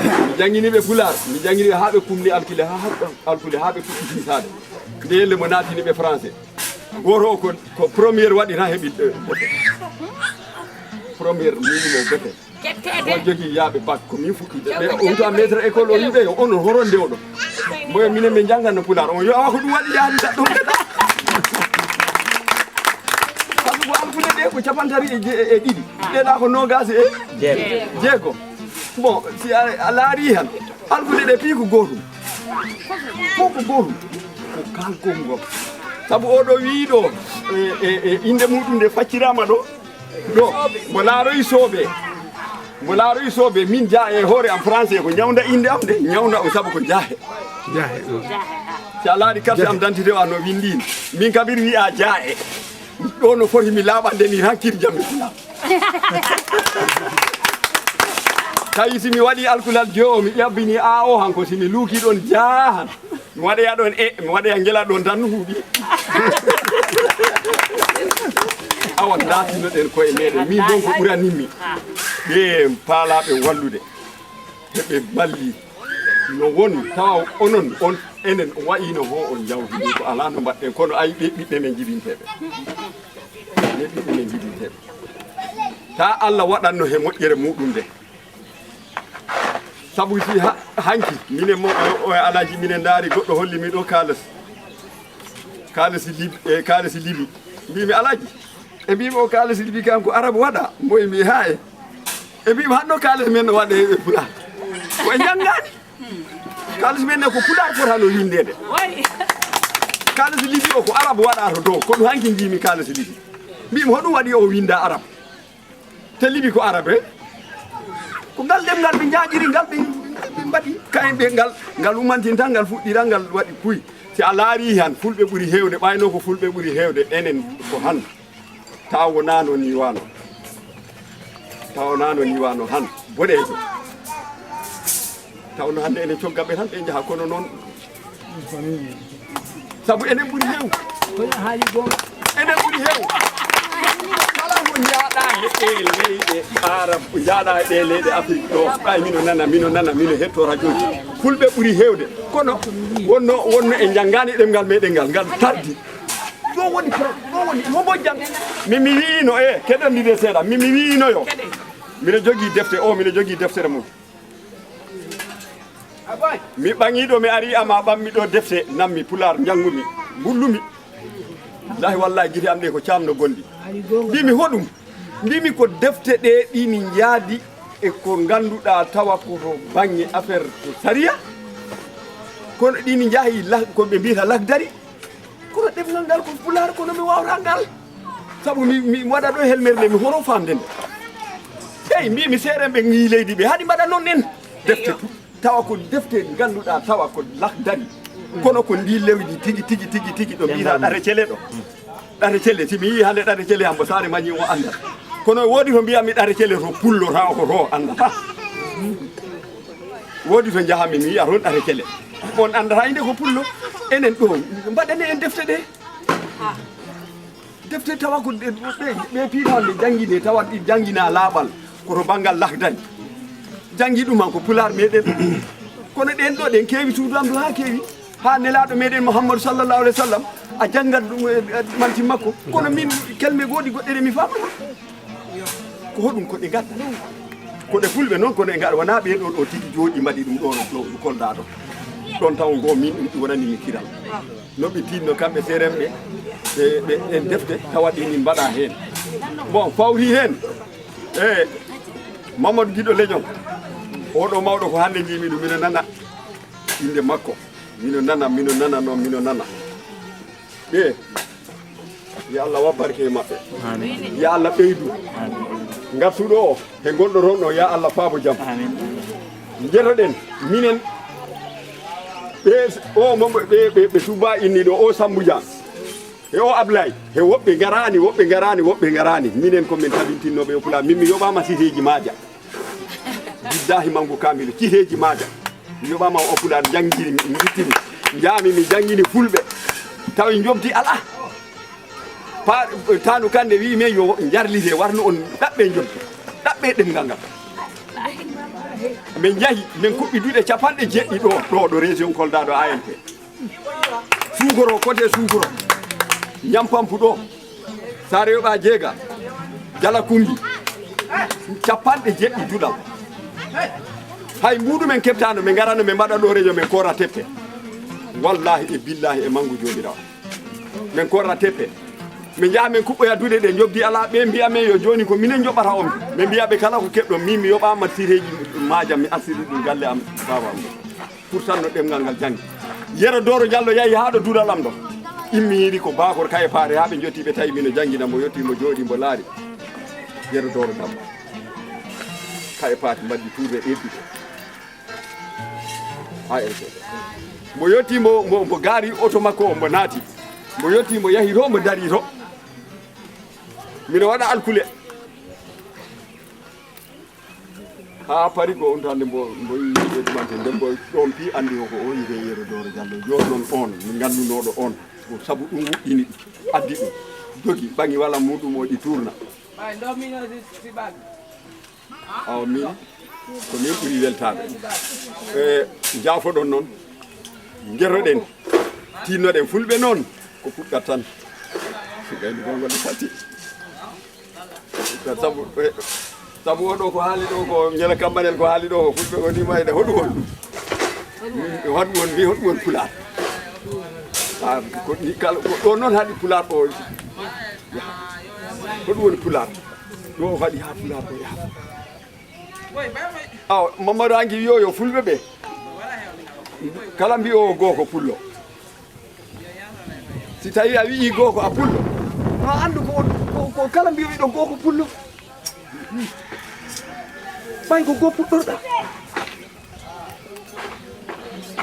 Mi janngini ɓe pulaar, mi janngini ɓe haa ɓe kumni alkule, haa, haa alkule, haa ɓe puɗɗi hiisaade. Ndeen le mo naatini ɓe français. Gooto o ko, ko première waɗi tan heɓi, eh, première minimo bete. Kettede. On jogii yaaɓe bac, ko min fuɗɗiiɓe. Ɓe, on to a maître école, o wiɓe, yo onon horon ndewɗo. Mboyo minen min jannganno pulaar. On yo awa ko ɗum waɗi yaadi ta ɗum kata. Sabu ko alfuɗe ɗe ko capantati e je-, e ɗiɗi. Ɗe ɗa ko noogaas e jeego. Bon, si a, a laari han, alfuɗe ɗe fii ko gootum. Fof ko gootum. Ko kalkol ngol. Sabu oɗo wiiɗo, e, e, e innde muɗum nde facciraama ɗo, ɗo, mbo laaroyi soobe. Mbo laaroyi soobe, min jaa e hoore am français ko ñawnda innde am nde, ñawnda o sabu ko jaahe. Jaahe, mm. Si a laari carte am d'identité o a no winndi, min kabir wiya jaa e. Ɗo no foti mi laaɓande ni hakkir jam mi fula. Tawi si mi waɗi alkulal jo, mi ƴabbini a o hanko si mi luuki ɗon jaahan. Mi waɗoya ɗon e, mi waɗoya ngela ɗon tan no huuɗi. Awa ndaatinoɗen koye meɗen. Min ɗon ko ɓuranimmi. Ɓe paalaaɓe wallude. Heɓe balli. No woni tawa onon on Enen o wayino ho on jawdi ɗum ko alaa no mbaɗɗen, kono ay ɓe ɓiɓɓe men jibinteeɓe. Ɓe ɓiɓɓe men jibinteeɓe. Ta Allah waɗanno he moƴƴere muɗum de. Sabu si ha-, hanki, minen mo, o, o e Alaaji, minen ndaari goɗɗo holli mi ɗo kaalis. Kaalis Libi, e kaalis Libi. Mbimi Alaaji. E mbimi o kaalis Libi kan ko Arab waɗa. Mboy mi haye. E mbimi hanno kaalis men no waɗe e Pulaar. Ko e njanngaani. Kaalis men ne ko Pulaar fotano winndede. Kaalis Libi o ko Arab waɗa to dow. Kono hanki njiimi kaalis Libi. Mbimi hoɗum waɗi o winnda Arab. Te Libi ko Arab, eh? Ko ngal ɗemngal ɓe njaaƴiri, ngal ɓe, ɓe mbaɗi. Kayen ɓe ngal, ngal umantin tan, ngal fuɗɗira, ngal waɗi puy. Si a laari han, Fulɓe ɓuri heewde, ɓayno ko Fulɓe ɓuri heewde, enen ko han. Taw wonano ni wano. Taw wonano ni wano han. Boɗeejo. Taw no hannde enen coggaɓe tan ɓe njaha, kono noon sabu enen ɓuri heew. Kono haali goonga. Enen ɓuri heew. Kala mo njaaɗa he ɗe leyɗe Arab, njaaɗa he ɗe leyɗe Afrik ɗo, ɓay mino nana, mino nana, mino hetto rajooji. Fulɓe ɓuri heewde. Kono wonno, wonno e njanngaani ɗemngal meɗen ngal, ngal tardi. Ɗo woni pro-, ɗo woni mo bojjam. Min mi wiino, e, keɗondire seeɗa. Min mi wiino yo. Mino jogii defte, o, mino jogii deftere mum. Mi ɓaŋiiɗo, mi ari ama ɓammi ɗo defte, nammi Pulaar, njanngumi, mbullumi. Lahi wallahi gite am ɗe ko caamno gonɗi. Mbimi hoɗum? Mbimi ko defte ɗe ɗi ni njaadi e ko ngannduɗaa tawa ko to baŋŋe affaire to sariya. Kono ɗi ni njahi lah-, ko ɓe mbiyata lakdari. Kono ɗemngal ngal ko Pulaar, kono mi waawata ngal. Sabu mi, mi waɗa ɗo helmere nde, mi horo faamde nde. Eyi, mbiimi seerenɓe ngii leydi ɓe, haɗi mbaɗa noon en. Defte tu-, tawa ko defte ngannduɗaa, tawa ko lakdari. Kono ko ndi lewdi tigi, tigi, tigi, tigi, ɗo mbiyata ɗare cele ɗo. Ɗare cele, si mi yii hannde ɗare cele, hambo saare mañi o anndat. Kono woodi to mbiyami ɗare cele to pullo, tawa ko to anndata. Woodi to njahami, mi yiya toon ɗare cele. On anndata inde ko pullo. Enen ɗo, mbaɗane en defte ɗe. Defte tawa ko ɗe, ɓe, ɓe piital nde janngine, tawa ɗi janngina laaɓal. Ko to banngal lakdari. Janngi ɗum han ko Pulaar meɗen. Kono ɗen ɗo, ɗen keewi suudu am ɗo haa keewi. Haa Nelaaɗo meɗen Muhammadu sallallahu alaihi wa sallam, a janngat ɗum e, e manti makko. Kono min, kelme gooɗi goɗɗe ɗe mi faamata. Ko hoɗum ko ɗe ngadda? Ko ɗe Fulɓe noon, kono e ngaɗa wonaa ɓee ɗoo ɗo tigi jooɗi mbaɗi ɗum ɗo, ɗo, ɗo Kolda ɗo. Ɗon taw ngo min ɗum wonani mi kiral. No ɓe tinno kamɓe seerenɓe, ɓe, ɓe, en defte tawa ɗi min mbaɗa heen. Bon, fawri heen. E Mamadou Giɗo Leñol. Oɗo mawɗo ko hannde njiimi ɗum, mino nana innde makko. Mino nana, mino nana noon, mino nana. Ɓe, yo Allah waɗ barke e maɓɓe. Amin. Yo Allah ɓeydu. Amin. Ngartuɗo o, he gonɗo toon o, yo Allah faabo jam. Amin. Njetoɗen, minen, ɓe, o, mo, ɓe, ɓe, ɓe Touba inni ɗo, o Sambou Dia, e o Ablaye, he woɓɓe ngaraani, woɓɓe ngaraani, woɓɓe ngaraani. Minen ko min tabintinnooɓe e Pulaar. Min mi yoɓaama siteeji maaja. Billahi mangu kamilu, citeeji maaja. Mi yoɓaama o Pulaar, njanngiri mi, ngittimi. Njaami mi janngini Fulɓe. Tawi njobdi alaa. Pa-, Taanu Kande wi'i men yo njarlite, warno on ɗaɓɓe njobdi. Ɗaɓɓe ɗemngal ngal. Min njahi, min kuɓɓi duɗe capanɗe jeeɗiɗi ɗo, ɗo, ɗo région Kolda ɗo A N P. Suukoro, côté Suukoro. Ñampampu ɗo. Saare yoɓa jeega. Jala kumbi. Capanɗe jeeɗiɗi duɗal. Hay mbuuɗu men keɓtaano, min ngarano, min mbaɗa ɗo rejo, min koora teppe. Wallahi e billahi e mangu Joomiraawo. Min koora teppe. Min njaha min kuɓɓoya duɗe ɗe, njobdi alaa, ɓe mbi'a men yo jooni ko minen njoɓata on. Min mbi'a ɓe kala ko keɓɗon, min mi yoɓaama siteeji maaja, mi artiri ɗum galle am, baaba am. Pour tan no ɗemngal ngal janngi. Yero Dooro Jallo yahi haa ɗo duɗal am ɗo. Immiri ko Bakor Kaye Paate haa ɓe njotti ɓe tawi mino janngina mo, yotti mo jooɗi mo laari. Yero Dooro Jallo. Kaye Paate mbaɗi tourné ɗeɓɓi ɓe. Haa en ɗo. Mo yotti mo, mo, mo gaari oto makko o mo naati. Mo yotti mo yahi to mo dari to. Mino waɗa alkule. Haa pari ko on tan nde mbo, mbo yiide ɗumante, nde mbo ɗon pi anndi ko, ko o yiide Yero Dooro Jallo. Jooni noon on, mi nganndunoɗo on. Ko sabu ɗum wuɗɗini ɗum, addi ɗum. Dogi, ɓaŋi wala muɗum o ɗi tourna. Awa min, ko min ɓuri weltaade. E, jaafoɗon noon. Ngeroɗen, tinnoɗen fulɓe noon ko puɗɗat tan. Gayni gongol ne fati. Sabu, eh, sabu oɗo ko haali ɗo ko, Ñele Kambanel ko haali ɗo ko fulɓe ko ni mayde, hoɗum won? Hoɗum won ni, hoɗum won pulaar? Ah, ko ni kala, ko ɗon noon haɗi pulaar o. Hoɗum woni pulaar? Ɗo o haɗi haa pulaar o yaha. Aw, Mamadou Angi wiyo yo fulɓe ɓe. Kala mbiyo o gooko pullo. Si tawi a wi'i gooko a pullo, ma anndu ko, ko, ko kala mbiyo ɗo gooko pullo. Ɓay ko goo puɗɗorɗa.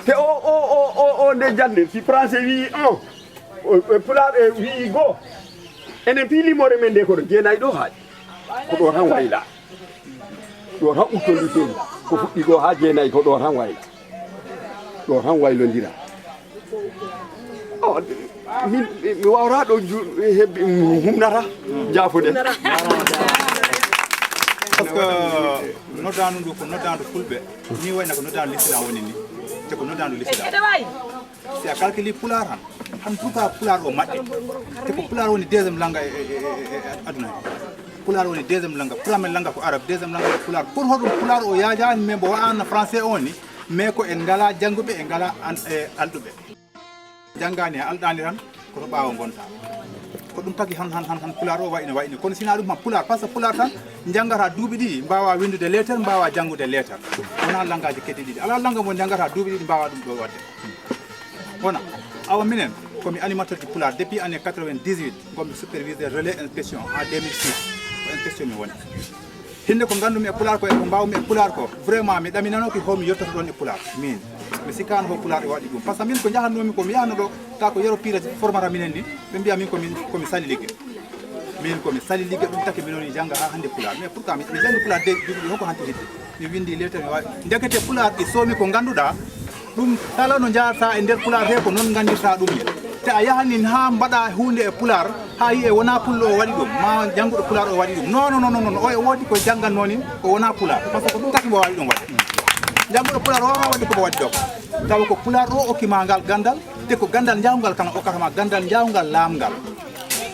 Te o, o, o, o, o nde jannde, si français wi'i un, o, o pulaar e wi'i goo. Enen piilimore men nde ko ɗo jeenayi ɗo haaɗi. Ko ɗo tan wayla. Ɗo tan uttonditen. Ko fuɗɗi goo haa jeenayi ko ɗo tan wayla. Ɗo tan waylondira. Oh, min, mi wawata ɗo ju-, hebbi, humnata. Jaafude. Parce que noddaandu ndu ko noddaandu fulɓe, ni wayna ko noddaandu l'islam woni ni. Te ko noddaandu l'islam. Si a calcule pulaar han, han duka pulaar o maɓɓe. Te ko pulaar woni deuxième langue e, e, e, e, e aduna he. Pulaar woni deuxième langue. Premier langue ko arabe, deuxième langue ko pulaar. Pour hoɗum pulaar o yaajaani, mais mbo wa'ano français o ni, mais ko en ngala jannguɓe, en ngala an-, e alɗuɓe. Janngaani a alɗaani tan, ko to ɓaawo ngonta. Ko ɗum tagi han, han, han, han pulaar o wayi no wayi ni. Kono si na ɗum han pulaar, parce que pulaar tan njanngata duuɓi ɗiɗi, mbaawa winndude lettre, mbaawa janngude lettre. Wonaa lanngaaji keddi ɗiɗi. Alaa lannga mo njanngata duuɓi ɗiɗi, mbaawa ɗum ɗo waɗde. Wona, awa minen, ko mi animateur ji pulaar depuis année quatre-vingt-dix-huit, ngomi superviseur relais inspection en deux mille six. Ko inspection mi woni. Hinde ko ngandumi e pulaar ko, e ko mbawmi e pulaar ko, vraiment mi ɗaminanoki ho mi yettoto ɗon e pulaar. Min, mi sikkaano ho pulaar e waɗi ɗum. Parce que min ko njahannomi ko, mi yahano ɗo, ta ko Yero Pire formata minen ni, ɓe mbiya min ko min, ko mi sali ligge. Min ko mi sali ligge, ɗum taki min woni jannga haa hannde pulaar. Mais pourquoi mi, mi janngi pulaar de, duuɓi ɗi, hoko hanti hidde? Mi windi lettre, mi waɗi. Ndekete pulaar ɗi soomi ko ngannduɗaa, ɗum kala no njaarta e nder pulaar he ko noon nganndirta ɗum ni. Te a yahanin haa mbaɗa huunde e pulaar, haa yi'e wonaa pullo o waɗi ɗum, ma jannguɗo pulaar o waɗi ɗum. Non, non, non, non, non. O e woodi ko jannganno ni, ko wonaa pulaar. Parce que ko ɗum tagi mbo waɗi ɗum waɗi. Jannguɗo pulaar o waawaa waɗde ko mbo waɗi ɗo. Tawa ko pulaar o okki ma ngal ganndal, te ko ganndal njaawngal kan o okkata ma, ganndal njaawngal laamngal.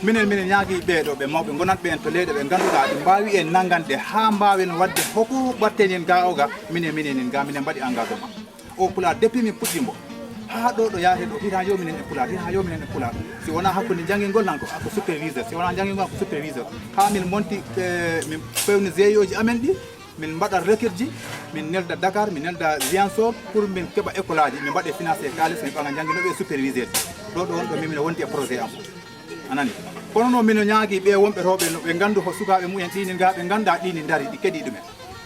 Minen, minen ñaagii ɓee ɗoo, ɓe mawɓe ngonat ɓeen to leyɗe ɓe ngannduɗaa ɓe mbaawi en nanngande haa mbaawen waɗde hoko ɓatten en ga o ga, minen, minen en ga, minen mbaɗi engagement. O pulaar, depuis min puɗɗi mbo, haa ɗo, ɗo yaate ɗo, hita yo minen e pulaar, hita yo minen e pulaar. Si wonaa hakkunde janngingol tan ko, ko superviseur, si wonaa janngingol ko superviseur. Haa min monti, eh, min pewni G I O ji amen ɗi, min mbaɗa requête ji, min nelda Dakar, min nelda Ziguinchor, pour min keɓa école aji, min mbaɗe financé kaalis, min ɓaŋa jannginooɓe e superviseur. Ɗo, ɗo wonɗo min, min wonti e projet am. A nani? Kono noon mino ñaagii ɓe wonɓe rewɓe no ɓe nganndu ko sukaaɓe mumen ɗiinin ngaa ɓe nganndaa ɗiinin ndarii, ɗi keɗii ɗumen.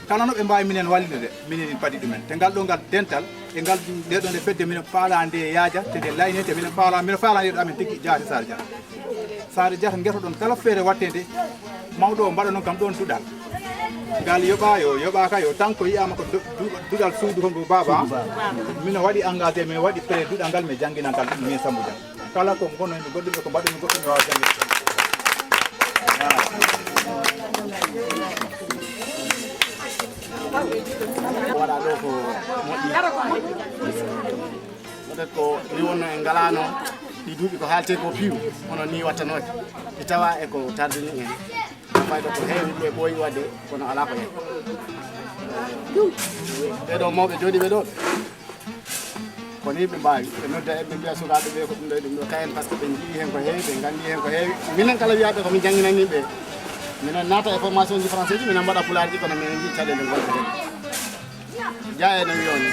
Kala no ɓe mbaawi minen wallude, minen en padi ɗumen. Te ngal ɗo ngal dental, e ngal nde ɗo nde fedde mino faalaa nde yaaja, te nde laynee, te mino faalaa, mino faalaa nde ɗo amen tigi jaati Saare Jaata. Saare Jaata ngeto ɗon kala feere waɗteende, mawɗo o mbaɗa noon kam ɗoon duɗal. Ngal yoɓaa yo, yoɓaaka yo, tan ko yiyaama ko du-, du-, duɗal suudu ko ngu baaba. Mino waɗi engagé, mino waɗi prêt duɗal ngal, mi janngina ngal ɗum min Sambu Jang. Kala ko ngonumi goɗɗum e ko mbaɗumi goɗɗum mi waawa janngude. Ko waɗa ɗo ko moƴƴi. Peut-être ko ni wonno en ngalaano ɗi duuɓi ko haalte ko piiw, kono ni wattanooki. Ɗi tawa e ko tardini en. Fayda ko heewi ɓe ɓooyi waɗde, kono alaa ko heewi. Ɓeɗo mawɓe jooɗiiɓe ɗo. Ko ni ɓe mbaawi, ɓe nodda en, ɓe mbiya sukaaɓe ɓe ko ɗum ɗo e ɗum ɗo kayen, par ce que ɓe njii heen ko heewi, ɓe nganndi heen ko heewi. Minen kala wiyaaɓe ko min jannginanii ɓe, minen naata e formation ji français ji, minen mbaɗa pulaar ji, kono minen njii caɗeele ngonɗe heen. Jaa en no wiyon,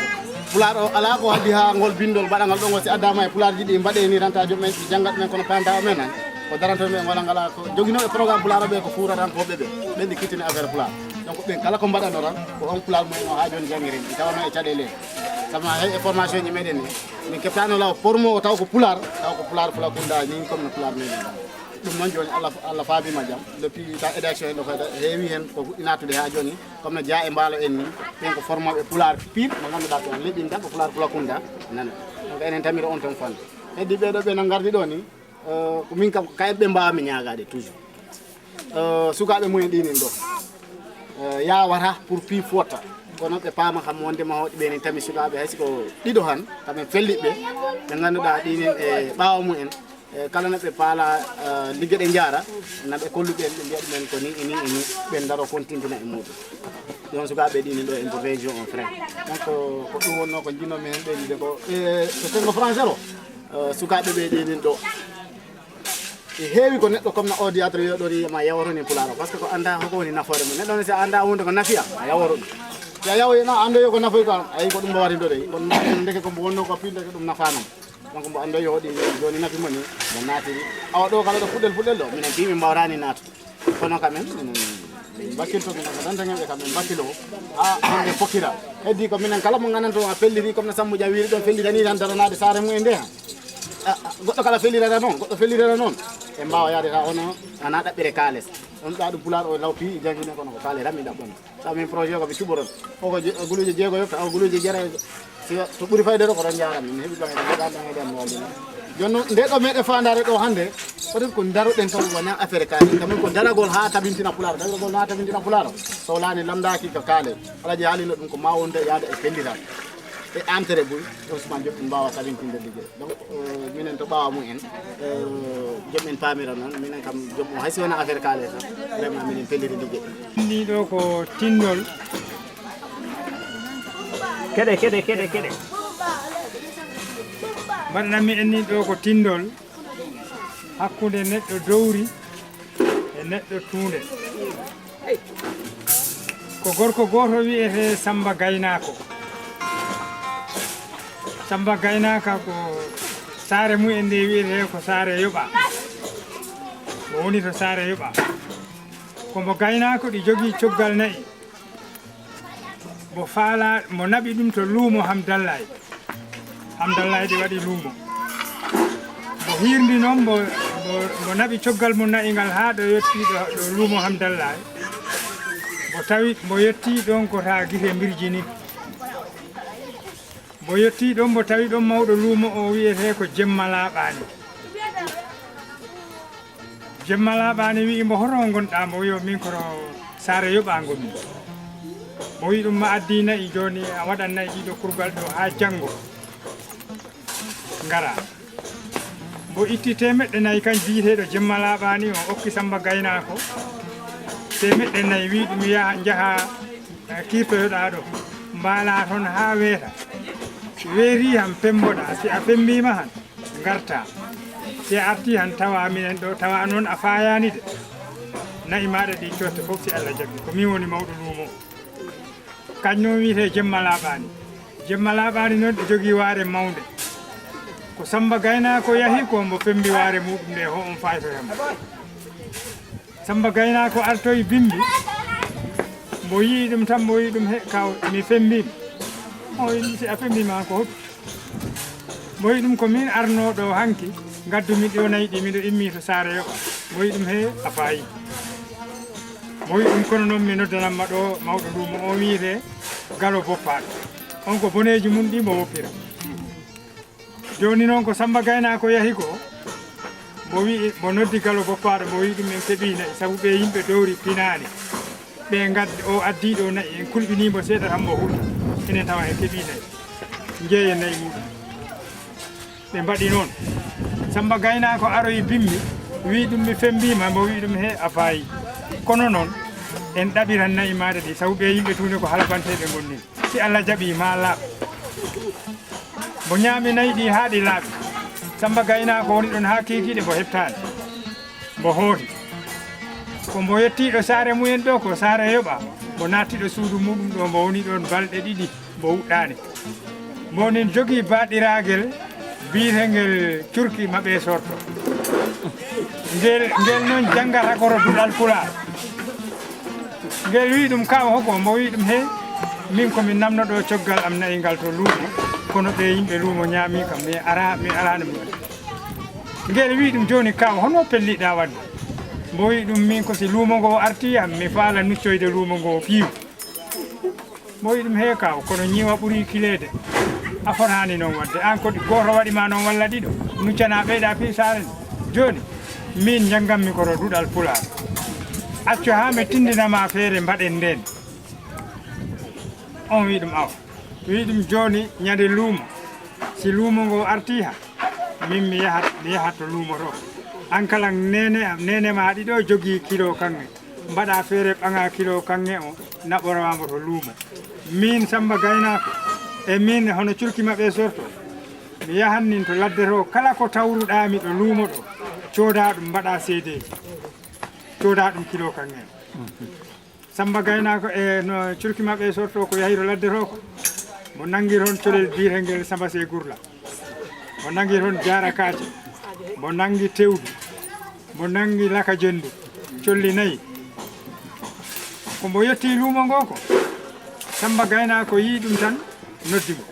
pulaar o alaa ko addi haa ngol binndol mbaɗangal ɗo, ngol si addaama e pulaar ji ɗi mbaɗee ni tan, ta joom men ɗi janngat men, kono paanda o men nan, ko daranto men wala ngala ko joginooɓe programme pulaar o ɓe ko fuuratankooɓe ɓe, ɓen ɗi kittini affaire pulaar. Donc ɓen kala ko mbaɗanno tan, ko on pulaar mumen o haa jooni janngiren, ɗi tawanno e caɗeele. Sabu ma hay e formation ji meɗen ni, min keɓtaano law formo o taw ko pulaar, taw ko pulaar Fulakunda ni, comme no pulaar meɗen. Ɗum noon jooni Allah, Allah faabima jam. Depuis ta élection en ɗo fayda heewi heen ko fuɗɗi nattude haa jooni, comme no jaa e mbaalo en ni, ɓen ko formooɓe pulaar piir, mo ngannduɗaa ko leƴƴinta ko pulaar Fulakunda nana. Donc enen tamira on toon fande. Heddi ɓeɗo ɓe no ngardi ɗo ni, euh, ko min kam ko kayit ɓe mbawami ñaagade toujours. Euh, sukaaɓe mumen ɗinin ɗo. Euh, yawata pour pi fotta. Kono ɓe paama kam wonde ma hoɗi ɓe ni tami sukaaɓe hay siko ɗiɗo han, kamen felliɓe, ɓe ngannduɗaa ɗinin e ɓaawo mumen. E kala no ɓe paala, eh, ligge ɗe njaara, na ɓe kollu ɓen, ɓe mbiya ɗumen ko ni, e ni, e ni, ɓen ndaro continue e muɗum. Ɗon sukaaɓe ɗinin ɗo en région on frère. Donc, ko ɗum wonno ko jinno men ɓe wiide ko, e, so tengo français o, eh, sukaaɓe ɓe ɗinin ɗo. E heewi ko neɗɗo comme no ordinateur wiya ɗo ni ma yaworo ni pulaar o, parce que ko annda hoko woni nafoore mum. Neɗɗo ne si a annda hunde ko nafiya, a yaworo ɗum. Si a yawoyi na annda yo ko nafoy ko, ayi ko ɗum mbawati ɗo de. Kono ndeke ko mbo wonno ko piinde ko ɗum nafanam. Donc mbo annda yo hoɗi joni nafi moni, mbo naatiri. Awa ɗo kala ɗo fuɗɗel fuɗɗel ɗo, minen mbi min mbawrani naatu. Kono quand même, min bakkilto min ko tan taŋen ɓe quand même bakkilo. Ha, hande fokkira. Heddi ko minen kala mo nganndanto a pelliri comme no Sambu Jam wiri ɗon fellitani tan daranaade saare mum e nde han. A, a, goɗɗo kala fellirata noon, goɗɗo fellirata noon. E mbaawa yaade ta ono, ana ɗaɓɓire kaales. On ɗa ɗum pulaar o law pi jangine kono ko kaale tan mi ɗaɓɓono. Sa min projet ko ɓe cuɓoron. Koko je-, guluuje jeego yokka, awa guluuje jeera. Si to ɓuri fayde ɗo ko ɗon njaran min heɓi ɗon e ɗan ɗan e ɗan mo wallina. Jooni noon, nde ɗo meɗen faandaare ɗo hannde, peut-être ko ndaroɗen taw wona affaire kaale. Quand même ko daragol haa tabintina pulaar, daragol haa tabintina pulaar. So laani lamndaaki ko kaale. Alaaji haalino ɗum ko ma wonde yaada e pellital. E entrée buy, Ousmane Diop ɗum mbaawa tabintinde liggey. Donc, euh, minen to ɓaawa mumen, euh, joom en paamira noon, minen kam joom o hay si wona affaire kaale tan, vraiment minen pelliri liggey. Ɗi ɗo ko tindol. Keɗe, keɗe, keɗe, keɗe. Mbaɗanami en ni ɗo ko tindol hakkunde neɗɗo dowri e neɗɗo tuunde. Ko gorko gooto wiyetee Sammba Gaynaako. Sammba Gaynaaka ko saare mumen nde wiyetee ko Saare Yoɓa. O woni to Saare Yoɓa. Ko mbo gaynaako ɗi jogii coggal na'i. Mbo faala, mbo naɓi ɗum to luumo Hamdallaay. Hamdallaay ɗi waɗi luumo. Mbo hiirndi noon, mbo, mbo, mbo naɓi coggal mum na'i ngal haa ɗo yettii ɗo, ɗo luumo Hamdallaay. Mbo tawi, mbo yettii ɗoon ko taa gite mbirji ni. Mbo yettii ɗoon, mbo tawi ɗoon mawɗo luumo o wiyetee ko Jemma Laaɓaani. Jemma Laaɓaani wi'i mbo, "Hoto ngonɗaa?" Mbo wi'i, "Min koto Saare Yoɓa ngonmi." Mbo wi'i ɗum, "Ma addi na'i jooni, a waɗan na'i ɗiɗo kurgal ɗo haa janngo. Ngara." Mbo itti teemeɗɗe nayi kan biyeteeɗo Jemma Laaɓaani, o okki Sammba Gaynaako. Teemeɗɗe nayi wi'i ɗum, "Yaha, njaha, eh, kiirtoyoɗaa ɗo. Mbaalaa toon haa weeta. Weetii han, pemmboɗaa. Si a femmbiima han, ngartaa. Si a artii han, tawaa minen ɗo, tawaa noon a faayaani de. Na'i maaɗa ɗi cootte fof si Alla jaɓi. Ko min woni mawɗo luumo." Kañ noon wiyetee Jemma Laaɓaani. Jemma Laaɓaani noon ɗi jogii waare mawnde. Ko Sammba Gaynaako yahi ko mbo femmbi waare muɗum nde, ho on faytoyam. Sammba Gaynaako artoyi bimbi. Mbo yi'i ɗum tan, mbo wi'i ɗum, "He, kaw, mi femmbiima." O wi'i, "Si a femmbiima ko hoɗum?" Mbo wi'i ɗum, "Ko min arnooɗo hanki, ngaddumi ɗo nayi ɗi, miɗo immi to Saare Yoɓa." Mbo wi'i ɗum, "He, a faayi." Mbo wi'i ɗum, "Kono noon mi noddanat ma ɗo mawɗo luumo o wiyetee Galo Boppaaɗo. On ko boneeji mum ɗi mbo woppira." Jooni noon ko Sammba Gaynaako yahi ko, mbo wi'i, mbo noddi Galo Boppaaɗo, mbo wi'i ɗum, "En keɓii na'i, sabu ɓe yimɓe dowri pinaani. Ɓe ngaddi, o addii ɗo na'i, en kulɓinii mbo seeɗa tan mbo huɗi. Enen tawa en keɓii na'i. Njeeyen na'i muɗum." Ɓe mbaɗi noon. Sammba Gaynaako aroyi bimbi, wi'i ɗum, "Mi femmbiima." Mbo wi'i ɗum, "He, a faayi. Kono noon, en ɗaɓiran na'i maaɗa ɗi, sabu ɓe yimɓe tuunde ko halbanteeɓe ngonni. Si Alla jaɓii, maa laaɓ." Mbo ñaami na'i ɗi haa ɗi laaɓi. Sammba Gaynaako woni ɗoon haa kiikiiɗe, mbo heɓtaani. Mbo hooti. Ko mbo yettiiɗo saare mumen ɗo, ko Saare Yoɓa. Mbo naattiiɗo suudu muɗum ɗo, mbo woni ɗoon balɗe ɗiɗi, mbo wuɗɗaani. Mbo nin jogii baaɗiraagel biyetengel curki maɓe sorto. Ngel, ngel noon janngata koto duɗal Pulaar. Ngel wi'i ɗum, "Kaaw, hoko?" Mbo wi'i ɗum, "He, min ko mi namno ɗo coggal am na'i ngal to luumo, kono ɓe yimɓe luumo ñaami kam, mi ara, mi araani mo." Ngel wi'i ɗum, "Jooni, kaaw, hono pelliɗaa waɗde?" Mbo wi'i ɗum, "Min ko si luumo ngo artii am, mi faala nuccoyde luumo ngo piiw." Mbo wi'i ɗum, "He kaaw, kono ñiiwa ɓurii kileede. A fotaani noon waɗde. Aan kadi gooto waɗi ma noon walla ɗiɗo. Nuccanaa ɓeyɗa fii saare nde. Jooni, miin njannganmi koto duɗal Pulaar. Accu haa mi tinndina ma feere mbaɗen ndeen." On wi ɗum awa. Wi ɗum jooni ñande luumo. Si luumo ngo arti ha, min mi yahat, mi yahat to luumo to. An kala nene am, nene ma ɗiɗo jogii kilo kaŋŋe. Mbaɗa feere ɓaŋa kilo kaŋŋe o, naɓora mo to luumo. Min Samba Gaynaako, e min hono curki maɓɓe sorto. Mi yahan nin to ladde to, kala ko tawruɗaa mi ɗo luumo ɗo, cooda ɗum mbaɗa seedeeji. Cooda ɗum kilo kaŋŋe. Samba Gaynaako e no curki maɓɓe sorto ko yahi to ladde to ko. Mo nangi toon colel biyeteengel Samba Sey Gurla. Mo nangi toon jaara kaace. Mo nangi tewdu. Mo nangi laka jendu. Colli nayi. Ko mo yetti luumo ngo ko. Samba Gaynaako yii ɗum tan noddi mo.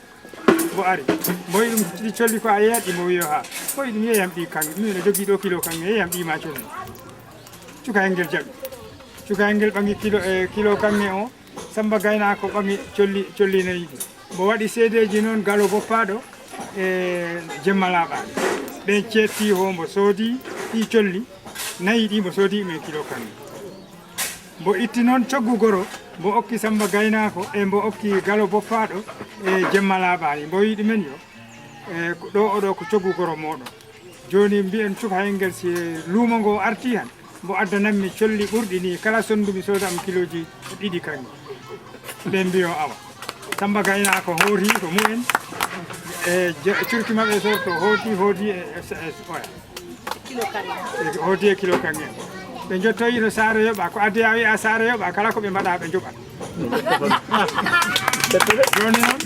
Mbo ari. Mbo wi ɗum ɗi colli ko a yeeyat ɗi, mbo wi yo haa. Mbo wi ɗum yeeyam ɗi kaŋŋe. Min no jogii ɗo kilo kaŋŋe, yeeyam ɗi ma colli. Cukayel ngel jaɓi. Cukayel ngel ɓaŋi kilo, e kilo kaŋŋe o. Samba Gaynaako ɓaŋi colli, colli nayi ɗi. Mbo waɗi seedeeji noon galo boppaaɗo e jemma laaɓaaɗo. Ɓen ceetti ho mbo soodi ɗi colli nayi ɗi, mbo soodi men kilo kaŋŋe. Mbo itti noon coggu goro, mbo okki Samba Gaynaako e mbo okki galo boppaaɗo e jemma laaɓaani. Mbo wi ɗumen yo, e, ko ɗo oɗo ko coggu goro mooɗon. Jooni mbiyen cukayel ngel si luumo ngo arti han, mbo addanammi colli ɓurɗi ni, kala sonndu mi sooda am kilooji ɗiɗi kaŋŋe. Ɓe mbiyo awa. Samba Gaynaako hooti ko mumen, e je-, curki maɓɓe sorto hooti, hooti e, e, e, oya. Kilo kaŋŋe. E, hooti e kilo kaŋŋe. Ɓe njottoyi to Saare Yoɓa, ko addi a wi'a Saare Yoɓa, kala ko ɓe mbaɗa ɓe njoɓa. Jooni noon,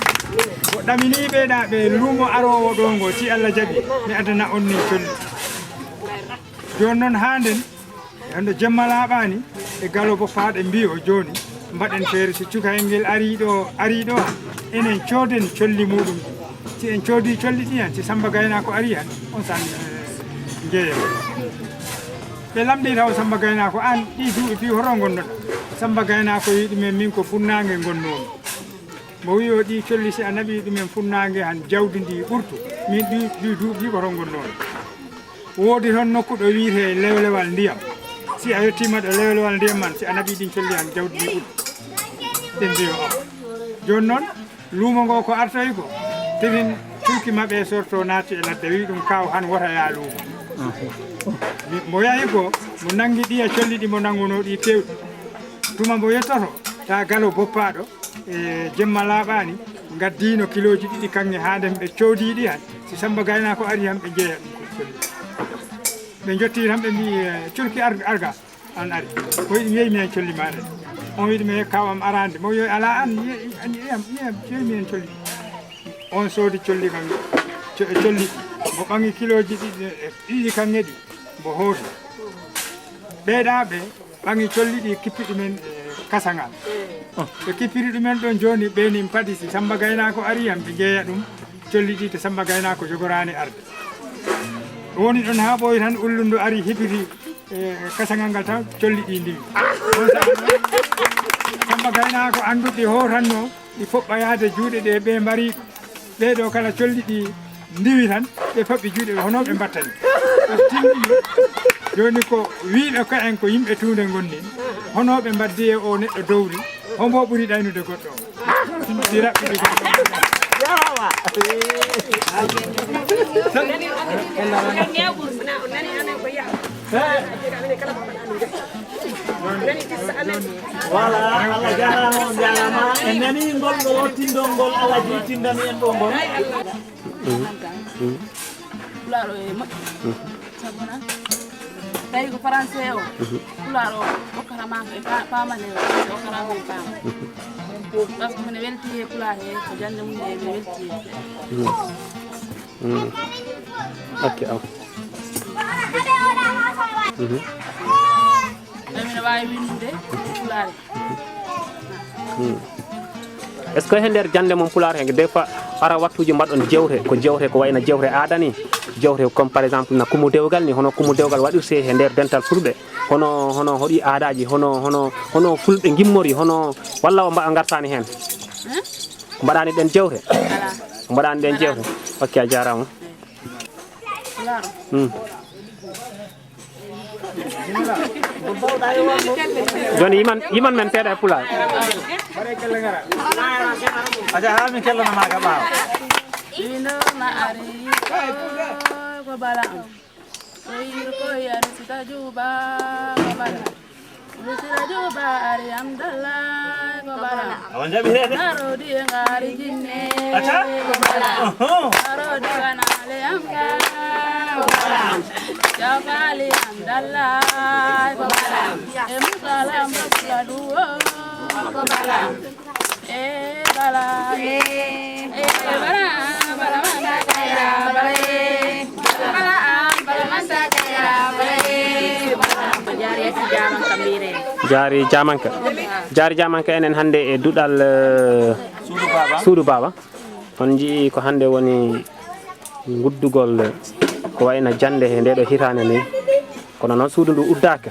ko ɗamini ɓe ɗa ɓe luumo aroowo ɗo ngo, si Allah jaɓi, mi addana on ni colli. Jooni noon haa nden, hande jemma laaɓaani, e galo boppaaɗo mbiyo jooni, mbaɗen feere si cukayel ngel arii ɗo, arii ɗo, enen cooden colli muuɗum. Si en coodii colli ɗi han, si Samba Gaynaako arii han, on saan, eh, njeeyen. Ɓe lamndii taw Samba Gaynaako, aan ɗii duuɓi fii hoto ngonnoɗaa? Samba Gaynaako wi ɗumen, min ko funnaange ngonnoomi. Mbo wi o ɗii colli si a naɓii ɗumen funnaange han jawdi ndi ɓurtu, min ɗii, ɗii duuɓi ɗi ko hoto ngonnoomi? Woodi toon nokku ɗo wi'etee lewlewal ndiyam. Si a yettiima ɗo lewlewal ndiyam man, si a naɓii ɗin colli han jawdi ndi ɓurtu. Ɓe mbiyo awa. Jooni noon, luumo ngo ko artoyi ko, tirin culki maɓɓe sorto naatti e ladde, wi ɗum kaaw han wota yaa luumo. Mi-, mo yahi ko, mo nangi ɗiya colli ɗi mo nangunoo ɗi kewɗi. Tuma mbo yettoto, taa galo boppaaɗo, e jemma laaɓaani, ngaddiino kilooji ɗiɗi kaŋŋe haa nden ɓe coodii ɗi han. Si Samba Gaynaako ari han, ɓe njeeya ɗum ko colli. Ɓe njottii tan ɓe mbii, eh, "Curki ar-, arga." An ari. Ko yiɗi yeeymi hen colli maaɗa ɗi. On wiɗi mi hekka am arande. Mo yo ala an, ye-, an yiyam, yiyam, yeeymi hen colli. On soodi colli kan, co-, colli ɗi. Mo ɓaŋi kilooji ɗiɗi, e, ɗiɗi kan e ɗi. Mo hooti. Ɓeeɗa ɓe ɓaŋi colli ɗi, kippi ɗumen, e, kasaŋal. Ɓe kippiri ɗumen ɗon jooni, ɓe nin paɗi si Samba Gaynaako ari yam, ɓe njeeya ɗum. Colli ɗi to Samba Gaynaako jogoraani arde. Woni ɗon haa ɓooyi tan, ullundu ari hipiti. E kasaŋal ngal tan, colli ɗi ndiwi. On saa'i noon, Samba Gaynaako annduɗi hootanno, ɗi foɓɓa yahde juuɗe ɗe ɓe mbari. Ɓee ɗo kala colli ɗi ndiwi tan, ɓe paɓɓi juuɗe ɓe, hono ɓe mbattani. Ɓe tinndi jooni ko wiiɓe ko en ko yimɓe tuunde ngonni. Hono ɓe mbaddi e o neɗɗo dowri, hombo ɓuri ɗaynude goɗɗo? Ɗi raɓɓiɗi ko. Yarawa. Voilà, Allah jaaraama, on jaaraama. En nani ngol, ngol o tindol ngol Allah jeytindani en ɗo ngol. Pulaar o e moƴƴi. Sabu na tawi ko français o, pulaar o okkata ma ko e pa-, paamane o, français okkata ma ko e paama. Parce que mine welti e pulaar he, ko jannde mum he, mine welti he. Mm. Ok, aw. Mhm. Tawi mine waawi winndude pulaar. Hmm. Est-ce que he nder jannde mon pulaar he, des fois, ara wattuuji mbaɗon jewte, ko jewte ko wayno jewte aada ni, jewte comme par exemple na kumu dewgal ni, hono kumu dewgal waɗirte he nder dental fulɓe, hono, hono hoɗi aadaaji, hono, hono, hono fulɓe ngimmori, hono, walla o mba-, ngartaani heen? Hmm? Mbaɗaani ɗeen jewte? Alaa. Mbaɗaani ɗeen jewte? Ok, a jaaraama. Pulaar. Hmm. Jooni yiman, yiman men seeɗa e pulaar. Aja, haa min kellanama ka ɓaawo. Ino ma ari ko bala. Soyir ko yari sita juba ko bala. Sita juba ari amdalla ko bala. Awan jabi he de. Narodi ngari jinne. Acha? Ko bala. Oho. Narodi kanale amka. Ko bala. Jafali amdalla ko bala. E musala mbokla duwo ko bala. Jaari jamanka. Jaari jamanka, enen hannde e duɗal, eh, suudu baaba. On njii ko hannde woni guddugol ko wayna jannde he ndeɗo hitaande ni. Kono noon suudu ndu uddaaka.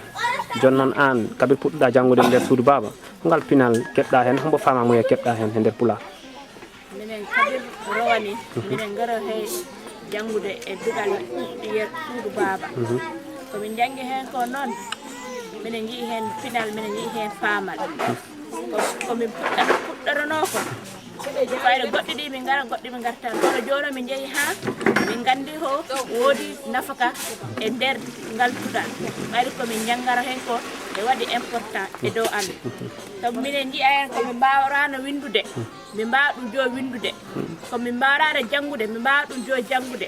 Jooni noon aan, kabir puɗɗuɗa janngude nder suudu baaba, ngal pinal keɓɗa heen, hombo faamamuya keɓɗa heen he nder pulaar? Minen kabir rowani, minen ngaro he janngude e duɗal yer suudu baaba. Ko min njanngi heen ko noon, minen njii heen pinal, minen njii heen faamal. Ko, ko min puɗɗa-, puɗɗoronoo ko. Fayde goɗɗi ɗi min ngara, goɗɗi min ngartan. Kono jooni min njehi haa min nganndi ho woodi nafaka e nder ngal duɗal. Ɓayri ko min njanngara heen ko e waɗi important e dow amin. Sabu minen njiya heen ko min mbaawraano winndude, min mbaawa ɗum jo winndude. Ko min mbaawraano janngude, min mbaawa ɗum jo janngude.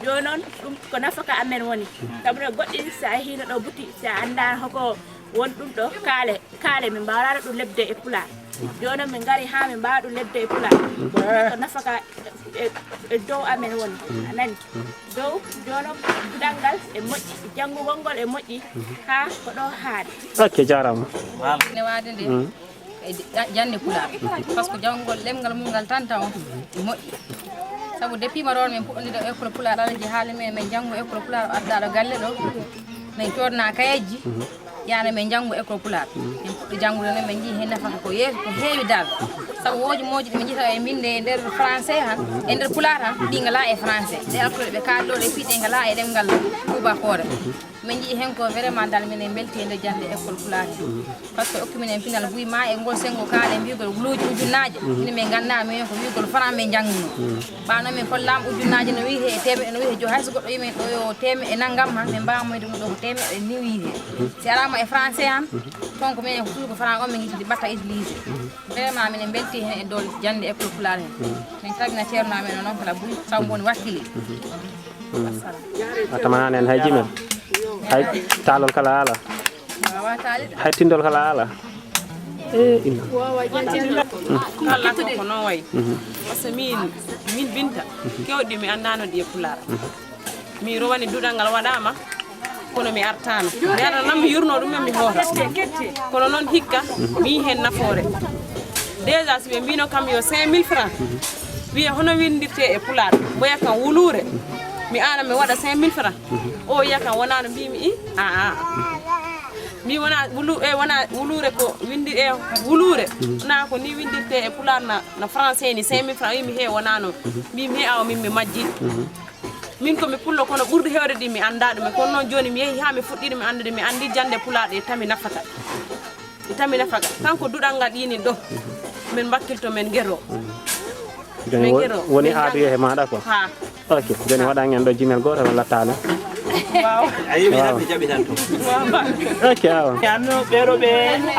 Jooni noon ɗum ko nafaka amen woni. Sabu no goɗɗi so a yehino ɗo buti, so a anndaano hoko won ɗum ɗo kaale, kaale min mbaawraano ɗum lebde e pulaar. Jooni noon min ngari haa min mbaawa ɗum lebde e pulaar. Ko nafaka e, e dow amen woni. A nani? Dow, jooni noon duɗal ngal e moƴƴi, janngugol ngol e moƴƴi, haa ko ɗo haaɗi. Ok, jaaraama. Ne waade nde. E di-, ja-, jannde pulaar. Par ce que janngol ɗemngal mum ngal tan taw e moƴƴi. Sabu depuis ma ɗoon min puɗɗondira école pulaar, Alaji haali men, min njanngo école pulaar, o adda ɗo galle ɗo. Min coodna kayejji, yaana min njanngo école pulaar. Min puɗɗi janngude noon, min njii heen nafaka ko yeeso, ko heewi dal. Sabu wooji mooji ɗi min njiyata e mbinnde e nder français han, e nder pulaar han, ɗi ngalaa e français. Ɗe alkule ɓe kaali ɗo, ɗe fii ɗe ngalaa e ɗemngal tuubakoore. Min njii heen ko vraiment dal minen mbeltii e nder jannde école pulaar he. Par ce que okki minen pinal buy ma e ngol senngo kaale mbiygol guluuji ujunnaaje. Minen min nganndaa minen ko wiygol franc min njannginoo. Ɓaano min kollaama ujunnaaje no wiyi he e teemeɗɗe no wiyi he jooni. Hay so goɗɗo yii min ɗo yo teemeɗɗe nanngam han, min mbaawa moyde ɗum ɗo ko teemeɗɗe ni wiyi he. Si alaama e français han, toon ko minen ko toujours ko franc on min ngiɗi mbatta utilisé. Vraiment minen mbeltii heen e dow jannde école pulaar heen. Min calmina ceerno amen o noon kala buy, sabu mbo woni wakkili. Wassalam. A tamanaani en hay jimel. Hay taalol kala ala. Hay tindol kala ala. E ina. Kala ko ko noon wayi. Par ce que min, min Binta, keewɗi mi anndaano ɗi e pulaar. Mi rowani duɗal ngal waɗaama, kono mi artaano. Mi ara nan mi yurno ɗum, mi hoota. Kono noon hikka, mi yii heen nafoore. Déjà, si ɓe mbino kam yo cinq mille francs, wiye hono winndirtee e pulaar, mboya kam wuluure, mi aana mi waɗa cinq mille francs. O wiya kam wonaa no mbimi, i, a, a. Mi wona wulu-, e wona wuluure ko winndi e wuluure. Wona ko ni winndirtee e pulaar na, na français ni cinq mille francs. Wi mi he wonaa noon. Mbi mi he awa min mi majji. Min ko mi pullo kono ɓurɗi heewde ɗi mi anndaa ɗum. Kono noon jooni mi yehi haa mi fuɗɗiɗo mi anndude, mi anndi jannde pulaar ɗe tami nafata. Ɗe tami nafata. Kanko duɗal ngal ɗiinin ɗo. Min mbakkilto min ngero. Jooni min wo-, ngero. Woni min aadu e maaɗa ko? Ha. Ok, jooni waɗan en ɗo jimel gooto no lattaale. Waaw. A yii mi tan mi jaɓi tan to. Ok, awa. Mi anno ɓeeɗo ɓe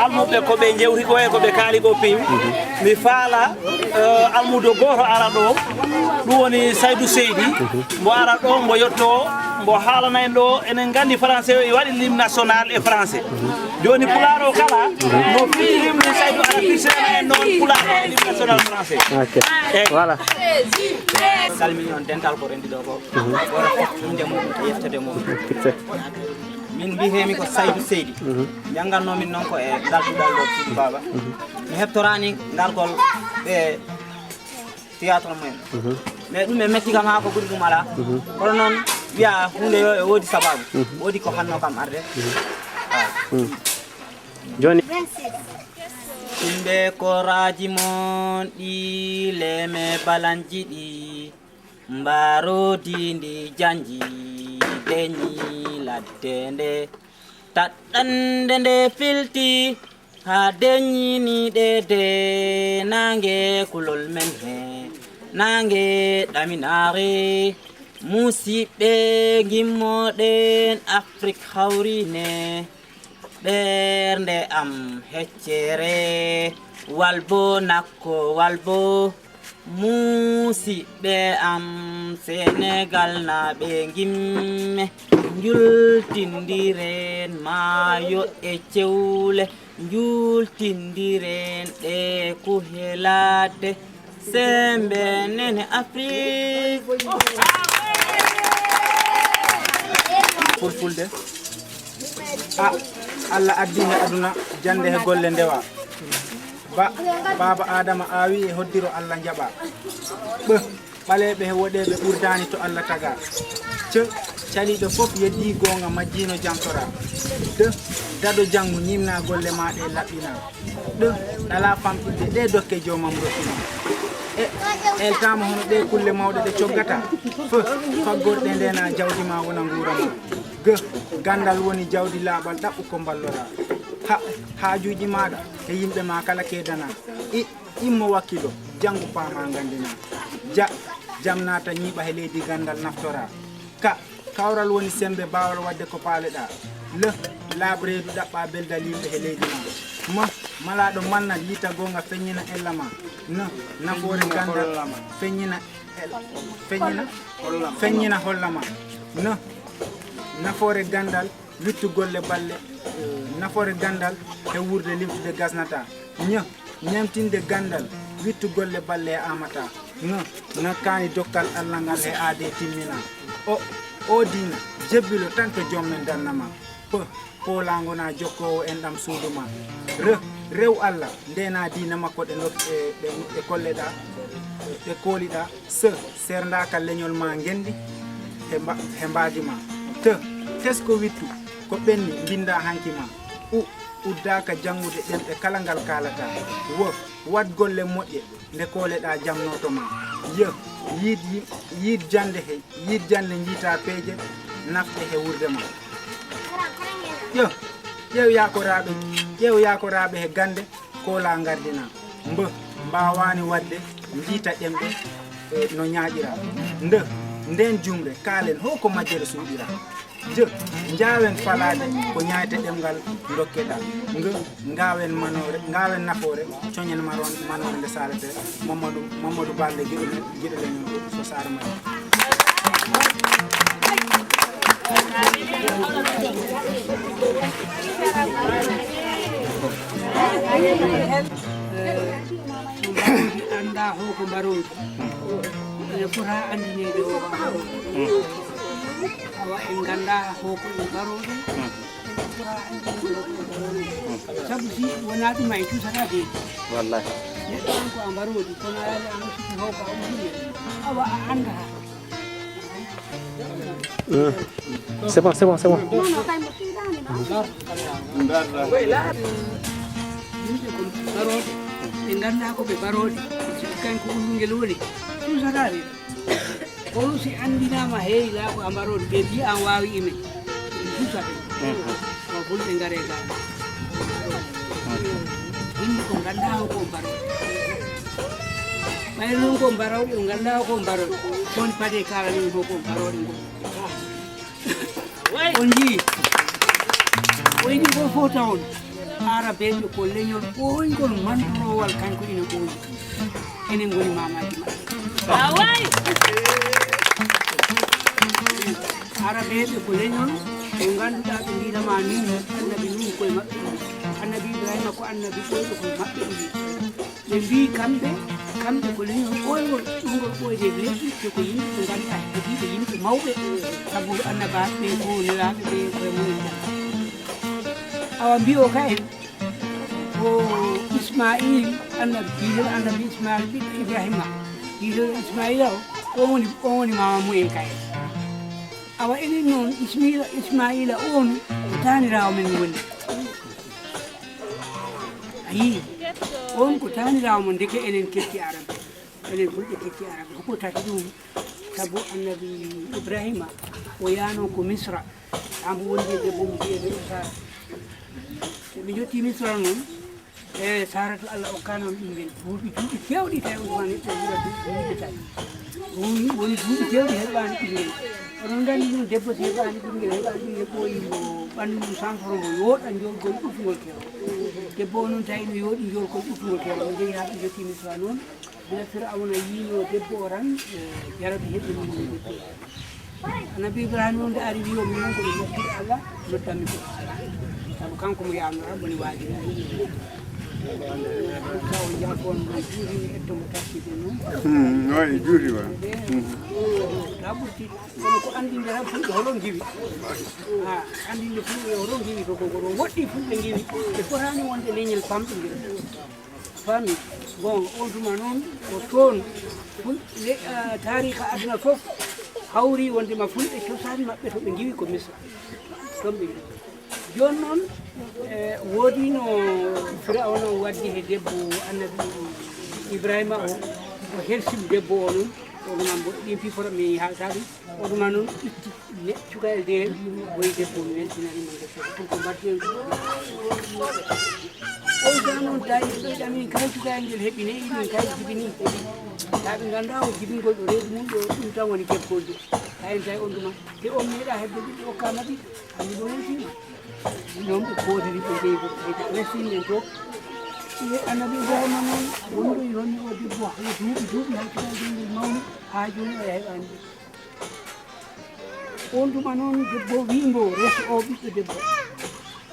almuɓe ko ɓe jewti ko e ko ɓe kaali ko piw. Mi faala, eh, almudo gooto ara ɗo. Ɗum woni Saydu Seydi. Mbo ara ɗo, mbo yetto, mbo haalana en ɗo. Enen nganndi français o e waɗi l'hymne national e français. Jooni pulaar o kala, no fii hymne Saydu ara firsirana en noon pulaar o e l'hymne national français. Ok. Voilà. Salmini on dental ko rendi ɗo ko. Gooto fof innde mum e yettude mum. Fixé. Min mbiyetee-mi ko Saydu Seydi. Janngatnoo min noon ko e ngal duɗal ɗo suudu baaba. Mi heɓtoraani ngargol ɓe théâtre mumen. Mais ɗum e metti kam haa ko ɓuri ɗum alaa. Kono noon wiya huunde yo e woodi sabaabu. Woodi ko hannoo kam arde. Jooni. Yimɓe koraaji mon ɗi leeme balanji ɗi. Mbaroodi ndi janji deñi Ladde nde taɗɗande nde filti, haa deñini ɗe de naange kulol men he, naange ɗaminaare. Musiɓɓe gimmooɗen Afrik hawriine, ɓernde am heccere, walbo nakko walbo. Musiɓɓe am Senegal naaɓe, ngimme njultindiren maayo e cewle, njultindiren ɗe kuhe ladde, sembe nene Afrik. Fulfulde. A, Allah addi he aduna jannde he golle ndewa. Ba, baaba Adama aawi e hoddiro Allah njaɓa. Ɓe, ɓaleeɓe he woɗeeɓe ɓurdaani to Allah taga. Ce, caliiɗo fof yeddii goonga majjiino jamtora. De, daɗo janngu ñimna golle maa ɗe laɓɓina. Ɗo, ɗala famɗude ɗe dokke joomam rokkima. E, eltaama hono ɗe kulle mawɗe ɗe coggata. Fof, faggorɗe ndena jawdi ma wona nguura ma. Ge, ganndal woni jawdi laaɓal ɗaɓɓu ko mballora. Ha, haajuuji maaɗa e yimɓe ma kala keedana. I, immo wakkilo, janngu paama nganndina. Ja, jam naata ñiiɓa he leydi ganndal naftora. Ka, kawral woni semmbe baawal waɗde ko paaleɗaa. Le, laaɓ reedu ɗaɓɓa beldal yimɓe he leydi ma. Ma, malaaɗo malnal yita goonga feññina ella ma. No, nafoore ganndal feññina el-, feññina, feññina holla ma. No, nafoore ganndal wittu golle balle, eh, nafoore ganndal he wuurde limtude gasnata. Ño, ñamtinde ganndal wittu golle balle e amata. Ŋ, ŋakkaani dokkal Allah ngal he aadee timmina. O, o diina, jebbilo tan to joom men darnama. P, poolaango na jokkoowo enɗam suudu ma. R, rew Allah, ndena diina makko ɗe nok-, ɗe, ɗe, ɗe kolleɗaa, ɗe kooliɗaa. S, serndaaka leñol ma ngenndi he mba-, he mbaadi ma. T, tesko wittu, ko ɓenni mbinnda hanki ma. U, uddaaka janngude ɗemɗe kala ngal kaalataa. W, waɗ golle moƴƴe, nde kooleɗaa jamnooto ma. Y, yiid yi-, yiid jannde he, yiid jannde njiita peeje nafɗe he wuurde ma. Ƴeew, ƴeew yaakoraaɓe, ƴeew yaakoraaɓe he gannde, koola ngardina. Mb, mbaawaani waɗde njiita ɗemɗe, eh, no ñaaƴira. Nd, ndeen jumre, kaalen ho ko majjere suuɗira. J, njaawen falaade ko ñaayte ɗemngal ndokkeɗaa. Ng, ngaawen manoore, ngaawen nafoore, coñen maroon-, manoore nde saalete. Mamadou, Mamadou Balde, giɗo men, giɗo leñol ɗo, so Saare Mali. Annda ho ko mbaroodi. Ene fota anndineede o ko mbaroodi. Awa, en nganndaa ho ko en mbaroodi. Ene fota anndineede o ko mbaroodi. Sabu si wonaa ɗum, en cusataa beebi. Wallahi. Neɗɗo an ko a mbaroodi, kono a yaani a sukki ho ko a umri. Awa, a anndaa. Euh, c'est bon, c'est bon, c'est bon. Yimɓe ko barooɓe, ɓe nganndaa ko ɓe barooɓe, ɓe sikki kañ ko ulngel woni, cuusataa ɓe. Kono si anndinaama, hey, laa ko a mbarooɗo, ɓe mbiya an waawi ime, ɓe cuusa ɓe. Ko fulɓe ngare gaa. Yimɓe ko nganndaa ko mbarooɓe. Ɓayri noon ko mbarooɓe, o nganndaa ko mbarooɓe. Kono paɗe kaalani ko mbarooɓe ngol. On njii, o yiɗi ko fof tawon. Aarabeeɓe ko leñol ɓooyngol manndurowal, kañ ko ina ɓooyi. Enen ngoni maamaaji maɓɓe. Aarabeeɓe ko leñol mo ngannduɗaa ɓe mbiinama Nuuhu, annabi Nuuhu koye maɓɓe. Annabi Ibrahima ko annabi ɓooyɗo koye maɓɓe o wii. Ɓe mbii kamɓe, kamɓe ko leñol ɓooyngol, ɓurngol ɓooyde e leƴƴi, te ko yimɓe ɓe ngannduɗaa heɓiiɓe yimɓe mawɓe, sabu annabaaɓe ɓe ko nelaaɓe ɓe koye mumen. Awa mbii o ka en, ko Ismaayil, annabi, jiiduɗo annabi Ismaayil, ɓiɗɗo Ibrahima. Jiiduɗo Ismaayila o, on woni, on woni maama mumen ka en. Awa enen noon, Ismaayila, Ismaayila on ko taaniraawo men woni. A yii, on ko taaniraawo mo, ndeke enen ketti Arab, enen fulɓe ketti Arab, ko tati ɗum, sabu annabi Ibrahima o yaano ko Misra, Ambo wondi e debbo mo wiyetee Sara. Ɓe jottii Misra noon, e Saratu, Allah okkaano on ɓinngel. Duuɓi, duuɓi keewɗi tawi on tuma neɗɗo wuro duuɓi tawi. Woni, woni duuɓi keewɗi heɓaani ɓinngel. Onon nganndi ɗum, debbo so heɓaani ɓinngel, heɓaani ɓinngel ɓooyi mbo ɓanndu mum sanforo mbo yooɗa njoolgol ɓurtungol keewal. Debbo o noon tawi no yooɗi njoolgol ɓurtungol keewal. Ɓe njehi haa ɓe jottii Misra noon. Gila Firawna yiinoo debbo o tan, e, jarabi heɓi ɗum e debbo o. Annabi Ibrahima noon nde ari wiyo min noon ko mi noddude Allah, noddanmi ko Sara. Sabu kanko mo yaamnora woni waajiri. Taw jaafo on ɗo juuri etto mo taskide noon. Hmm, wayi juuri wa. Hmm. Ka ɓurti, kono ko anndinde tan fulɓe hoɗon ngiwi. Ha, anndinde fulɓe hoɗon ngiwi ko, ko, ko ɗo woɗɗi fulɓe ngiwi. Ɓe fotaani wonde leñol famɗungol. Fami. Bon, on tuma noon ko toon ful-, le-, ah, taariika aduna fof hawri wonde ma fulɓe cosaan maɓɓe to ɓe ngiwi ko Misra. Toon ɓe ngiwi. Jooni noon, e, woodino Firawna o waddi he debbo annabi Ibrahima o, o hersimo debbo o noon, o ɗum am ɗin fii fof mi haalta ɗum. O ɗum noon itti ne-, cukayel deel, woyi debbo mi weltinani mo debbo pour ko mbaɗten ko. On tan noon tawi ɗo ɗami kala cukayel ngel heɓi ne, iɗum kay jibini. Tawi ɓe ngannduɗaa o jibingol ɗo reedu mum ɗo, ɗum tan woni keɓgol ɗo. Tawi tawi on tuma, te on meeɗa heɓde ɓiɓɓe okkaama ɓiɓɓe. Anndi ɗo weltima. Noon ɓe kootiri ɓe jeyi ko ɓe weltini en to. Annabi Ibrahima noon wonɗo e wonni o debbo hano duuɓi, duuɓi haa cukayel ngel mawni, haa jooni o heɓaani. On tuma noon debbo wii mbo, "Resi o ɓiɗɗo debbo."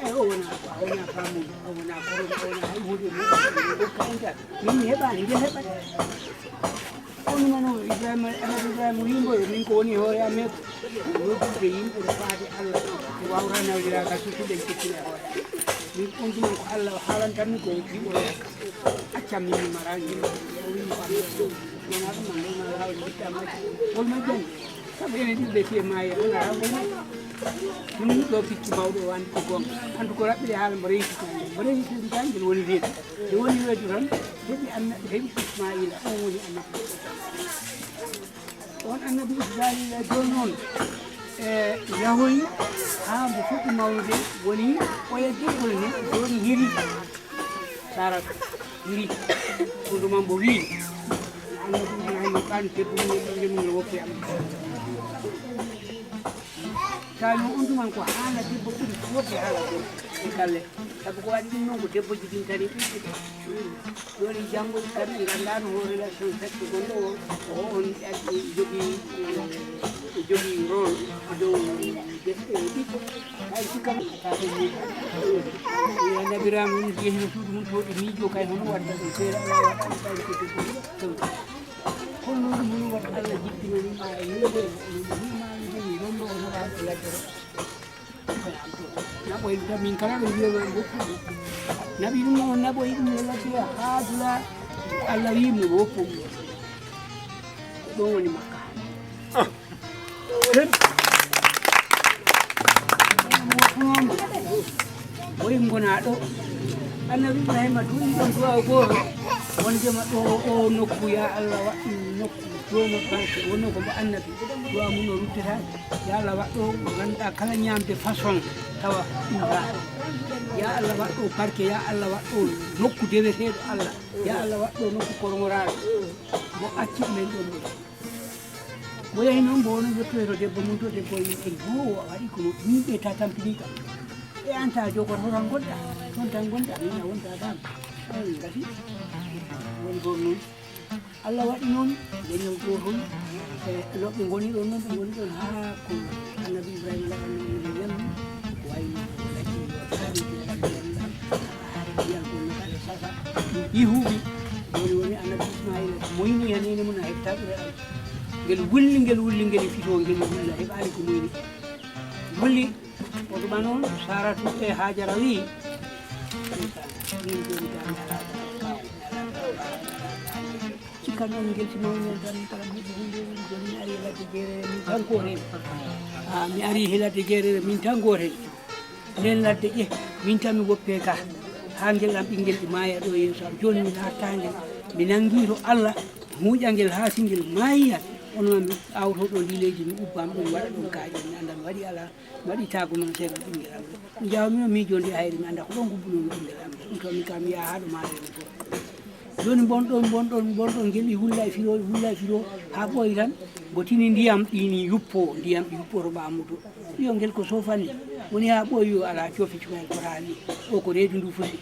Eyi, o wona, o wona faamude, o wona koron, o wona hay huunde mum, o ka enta. Min mi heɓaani, nde heɓat. On tuma noon Ibrahima, Annabi Ibrahima wii mbo, "Min ko woni hoore am e ko noddude yimɓe no faade Allah, mi waawra nawliraaka susude e kettine hoore am. Min on tuma ko Allah o haalantammi ko jiɗo acca min mi mara ngel." O wii mo, "Wona ɗum, an ɗo ma haawri mbiɗɗa majji. Hol majjani?" Sabu enen ɗiɗo ɓe fii e maayi, wona haa woni. Ɗum ɗo picci mawɗo o anndi ko goonga. Anndi ko raɓɓiɗe haala mbo reyti tan. Mbo reyti tan ngel woni reedu. Nde woni reedu tan, heɓi anna-, heɓi Ismaila, on woni annabi. On annabi Ismaila jooni noon, e, yahoyi haa mbo fuɗɗi mawnude, woni oya deɓɓol ni, jooni hiri. Saratu, hiri. Kono ɗum am mbo wii, annabi Ibrahima ɓaan debbo mum e ɓinngel mum no woppi am. Tawi noon on tuma ko haala debbo ɓuri fof e haala gorko e galle. Sabu ko waɗi ɗum noon ko debbo jibintani ɓiɓɓe. Jooni janngo kamɓe nganndaano o relation sexe gonɗo o, ko on jogii, jogii rôle dow defte e ɓiɓɓe. Hay si kam, ka ɗum ni. Annabi Ibrahima woni jehino suudu mum to ɗo miijo kay hono waɗta ɗum seeɗa, ala waɗta ɗum kay ko ɗum. Kono noon ɗum woni waɗta Allah jippinani ma e yimɓe, ɗum ni ma mi jogii ɗum ɗo hono waɗta ladde. Naɓoy ɗum tan, min kala ɓe mbiya ma goppu ɗum. Naɓi ɗum o, naɓoy ɗum e ladde haa dula. Allah wi mo woppu. Ko ɗon woni makka. Ah. Mo woppunooma. Woyi ngona ɗo. Annabi Ibrahima duɗi ɗon du'a gooto. Wondema ɗo o nokku, ya Allah, waɗɗum nokku. Jooma barke, wonno ko mbo annabi, du'a mum o ruttetaake. Ya Allah, waɗɗo mo ngannduɗaa kala ñaamde façon tawa ɗum raa. Ya Allah, waɗɗo barke, ya Allah, waɗɗo nokku deweteeɗo Allah. Ya Allah, waɗɗo nokku kormoraaɗo. Mo acci men ɗon ɗo. Mo yahi noon, mbo woni yettoyto debbo mum to, debbo o yimɓe, "Wo, o waɗi ko yimɓe ta tampini kam." E an ta jogoto tan ngonɗa, toon tan ngonɗa, min a wonta tan. Eyi, ngati. Woni ɗon noon. Allah waɗi noon leñol gootol, e loɓɓe ngoni ɗon noon, ɓe ngoni ɗon haa ko annabi Ibrahima laɓan noon ɓe ñammi, ko wayi no laki yo taari ɓe laɓɓe ñamɗam, haa ɓe mbiyan ko no kaɗa sasa, ɗum ɓii huuɓi. Woni woni annabi Ismaila moyni haniine mum a heɓta ɓure Allah. Ngel wulli, ngel wulli, ngel fito, ngel wulla, heɓaali ko moyni. Wulli, o ɗuma noon Saratu e Hajara wi, "Min joni tan mi alaa ɗo ɓaawo, mi alaa ɗo ɓaawo." Cikkan on ngel si mawni on tan, kala buuɗi hunde, joni mi ari e ladde jeereere, min tan gooto hen. Ah, mi ari he ladde jeereere, min tan gooto hen. Nden ladde ƴe, min tan mi woppe ka. Haa ngel am ɓinngel ɗi maaya ɗo yeeso am. Joni mi laattaa ngel, mi nanngii to Allah, muuƴa ngel haa si ngel maayi. Kono mi awto ɗo ndi leydi, mi ubba mi ɗum waɗa ɗum kaaƴe, mi annda mi waɗi alaa, mi waɗi taagu man seeɗa ɓinngel am. Mi jawa mi o miijo ndi hayri, mi annda ko ɗon gubbuno mi ɓinngel am. Ɗum to mi kam yaha haa ɗo maare mi fof. Jooni mbonɗon, mbonɗon, mbonɗon, ngel ɗi wulla e firo, wulla e firo, haa ɓooyi tan, mbo tini ndiyam ɗi ni yuppo, ndiyam ɗi yuppoto ɓaamudo. Yo ngel ko sofanni, woni haa ɓooyi yo alaa coofi cukalel fotaani, o ko reedu ndu fusi.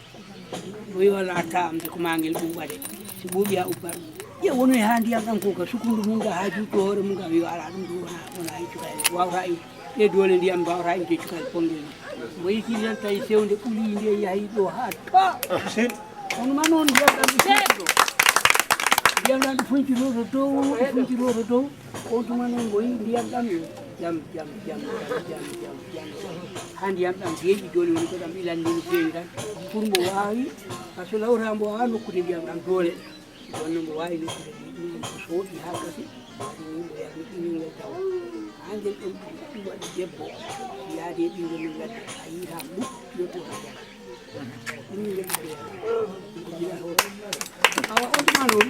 O yo alaa arta am de ko maa ngel ɗum waɗe, si ɓuuɓi haa uppa ɗum. Ye wonoy haa ndiyam ɗam ko ka sukundu mum ga, haa juutto hoore mum ga, yo alaa ɗum ɗum wona, wona e cukalel, wawata e ɗe doole ndiyam, mbawata e cukalel pongel. Mbo yiki tan tawi sewnde ɓuli nde yahi ɗo haa to. On ma noon ndiyam ɗam ɗo funcito. Ndiyam ɗam ɗo funcito to dow, ɗo funcito to dow. On tuma noon mbo yi ndiyam ɗam yo jam, jam, jam, jam, jam, jam, jam. Haa ndiyam ɗam deeƴi jooni woni ko ɗam ilande no feewi tan. Pour mbo waawi, par ce que lawra mbo waawaa nokkude ndiyam ɗam doole. Jooni noon mbo waawi nokkude ɗum, ɗum ko sooƴi haa gasi, ɗum mbo yarni ɓinngel ngel tawa. Haa ngel ɗon ɗum waɗi debbo, yaade e ɓinngel mum ladde, a yiyata mukk yotto haa jara. Awa on tuma noon,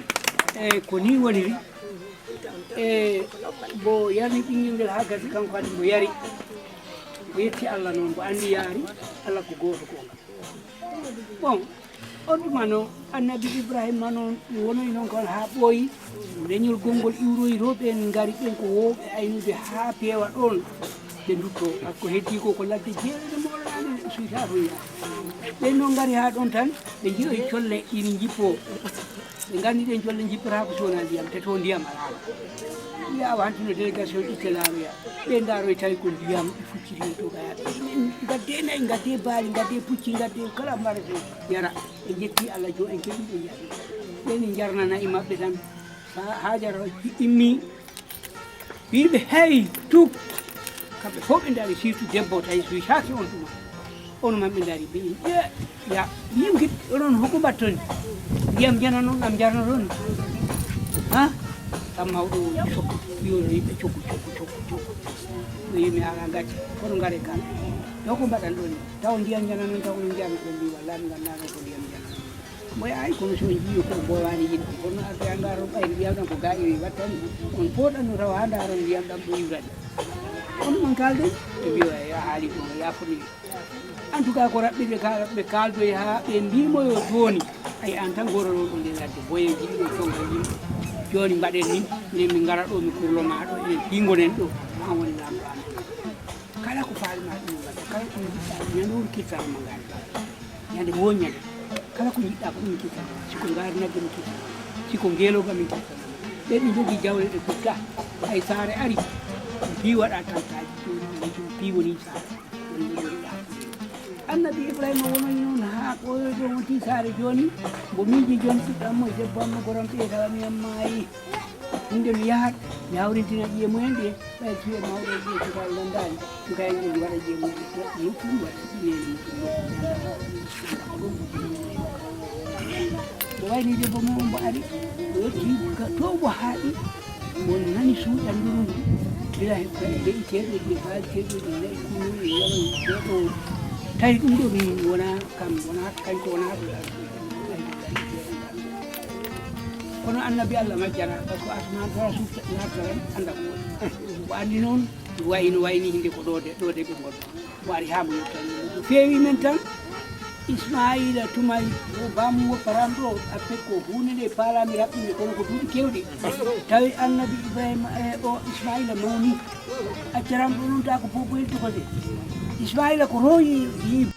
e ko ni woniri, e mbo yarni ɓinngel ngel haa gasi, kanko kadi mbo yari, o yetti Allah noon, mbo anndi yaari Allah ko gooto ko. Bon, on tuma noon, annabi Ibrahima noon, ɗum wonoyi noon kon haa ɓooyi, leñol gonngol iwroyi to, ɓeen ngari ɓeen ko woowɓe aynude haa peewa ɗoon, ɓe ndutto, par ce que heddii ko, ko ladde jeeɗaɗe moolanaande neɗɗo suytaa toon yaade. Ɓeen noon ngari haa ɗoon tan, ɓe njiyoyi colle ina njippoo. Ɓe nganndi ɗeen colle njippotaako so wonaa ndiyam, te to ndiyam alaano. Wiya awa hanti no délégation itte laaroya. Ɓe ndaaroy tawi ko ndiyam ɓe fucciti to ɓaya. Ngadde nayi, ngadde baali, ngadde pucci, ngadde kala mbarete yara. Ɓe njetti Allah jo en keɓi ɓe njahi. Ɓe ni njarna nayi maɓɓe tan. Haa, haa jara immi. Wiiɓe hey, tuk. Kamɓe fof ɓe ndaari, surtout debbo tawi suytaaki on tuma. On man ɓe ndaari ɓe, ye, ya, yimgit, onon hoko mbaɗton? Ndiyam jananon, ɗam jarnoton? Ha? Kam mawɗo o cokku, wiyo no yimɓe cokku, cokku, cokku, cokku. No yimɓe ala ngacce, kono ngare kan. Taw ko mbaɗan ɗon ni? Taw ndiyam jananon, taw ko ɗum jarnoɗon ni, walla mi nganndaano ko ndiyam jananon. Moy ay kono so on jiyo ko bowani yimɓe, kono arde a ngaro ɓay ndiyam ɗam ko ga iwi wattani. On poɗanno taw ha ndaron ndiyam ɗam ɗo iwrani. Kono man kalde, ɓe mbiyo ay a haali ko ya foti. En tout cas, ko raɓɓiɓe ka ɓe kaaldoy haa ɓe mbimo yo jooni. Ay an tan goro ɗo ɗo nder ladde boye jiɗi ɗo congal yimɓe. Jooni mbaɗen ni, minen min ngara ɗo mi kurlo ma ɗo, enen ɗi ngonen ɗo, ma woni lamɗo amen. Kala ko faali ma ɗum mbaɗa, kala ko jiɗɗa, ñande woni kirtanama ngal. Ñande woni ñande, kala ko jiɗɗa ko ɗum kirtanama. Si ko ngaari nagge mi kirtanama, si ko ngeelooba min kirtanama. Ɓe ɗi jogii jawle ɗe kutta, hay saare ari, mbi waɗa tantaaji, ɗum ɗum mbi woni saare. Annabi Ibrahima wonoyi noon haa ɓooyoy ɗo wonti saare jooni, mbo miiji jooni ɓiɗɗo am mo e debbo am mo goram ɓe tawa mi am maayi. Hinde mi yahat, mi hawrintina ƴiye mumen ɗe, ɓay cuuɗe mawɗo e ƴiye cukalel nanndaani, cukalel ngel waɗa ƴiye mumen ɗe, nokku waɗa ƴiye mumen ɗe. Mbo wayni debbo mum mbo ari, o yetti ka to mbo haaɗi, mbo nani suuƴa nduru ndu, gila he, he, he iteeɓe, he faaliteeɓe, he nayi kunuuɗe, yawa, he ɗo. Tawi ɗum ɗo mi wona kam, wona kanko wona ɗo. Kono annabi Allah majjana, par ce que asman tara suuf naatara annda ko woni. O anndi noon, wayi no wayni hinde ko ɗo de, ɗo de ɓe ngonno. O ari haa mo yottani mo. Ko feewi men tan, Ismaayila tuma o baamu o paranɗo, après ko huunde nde paalaami raɓɓinde, kono ko duuɓi keewɗi. Tawi annabi Ibrahima, e, o Ismaayila mawni. Accaram ɗo noon ta ko boboyel tokode. Ismaayila ko rooyi yii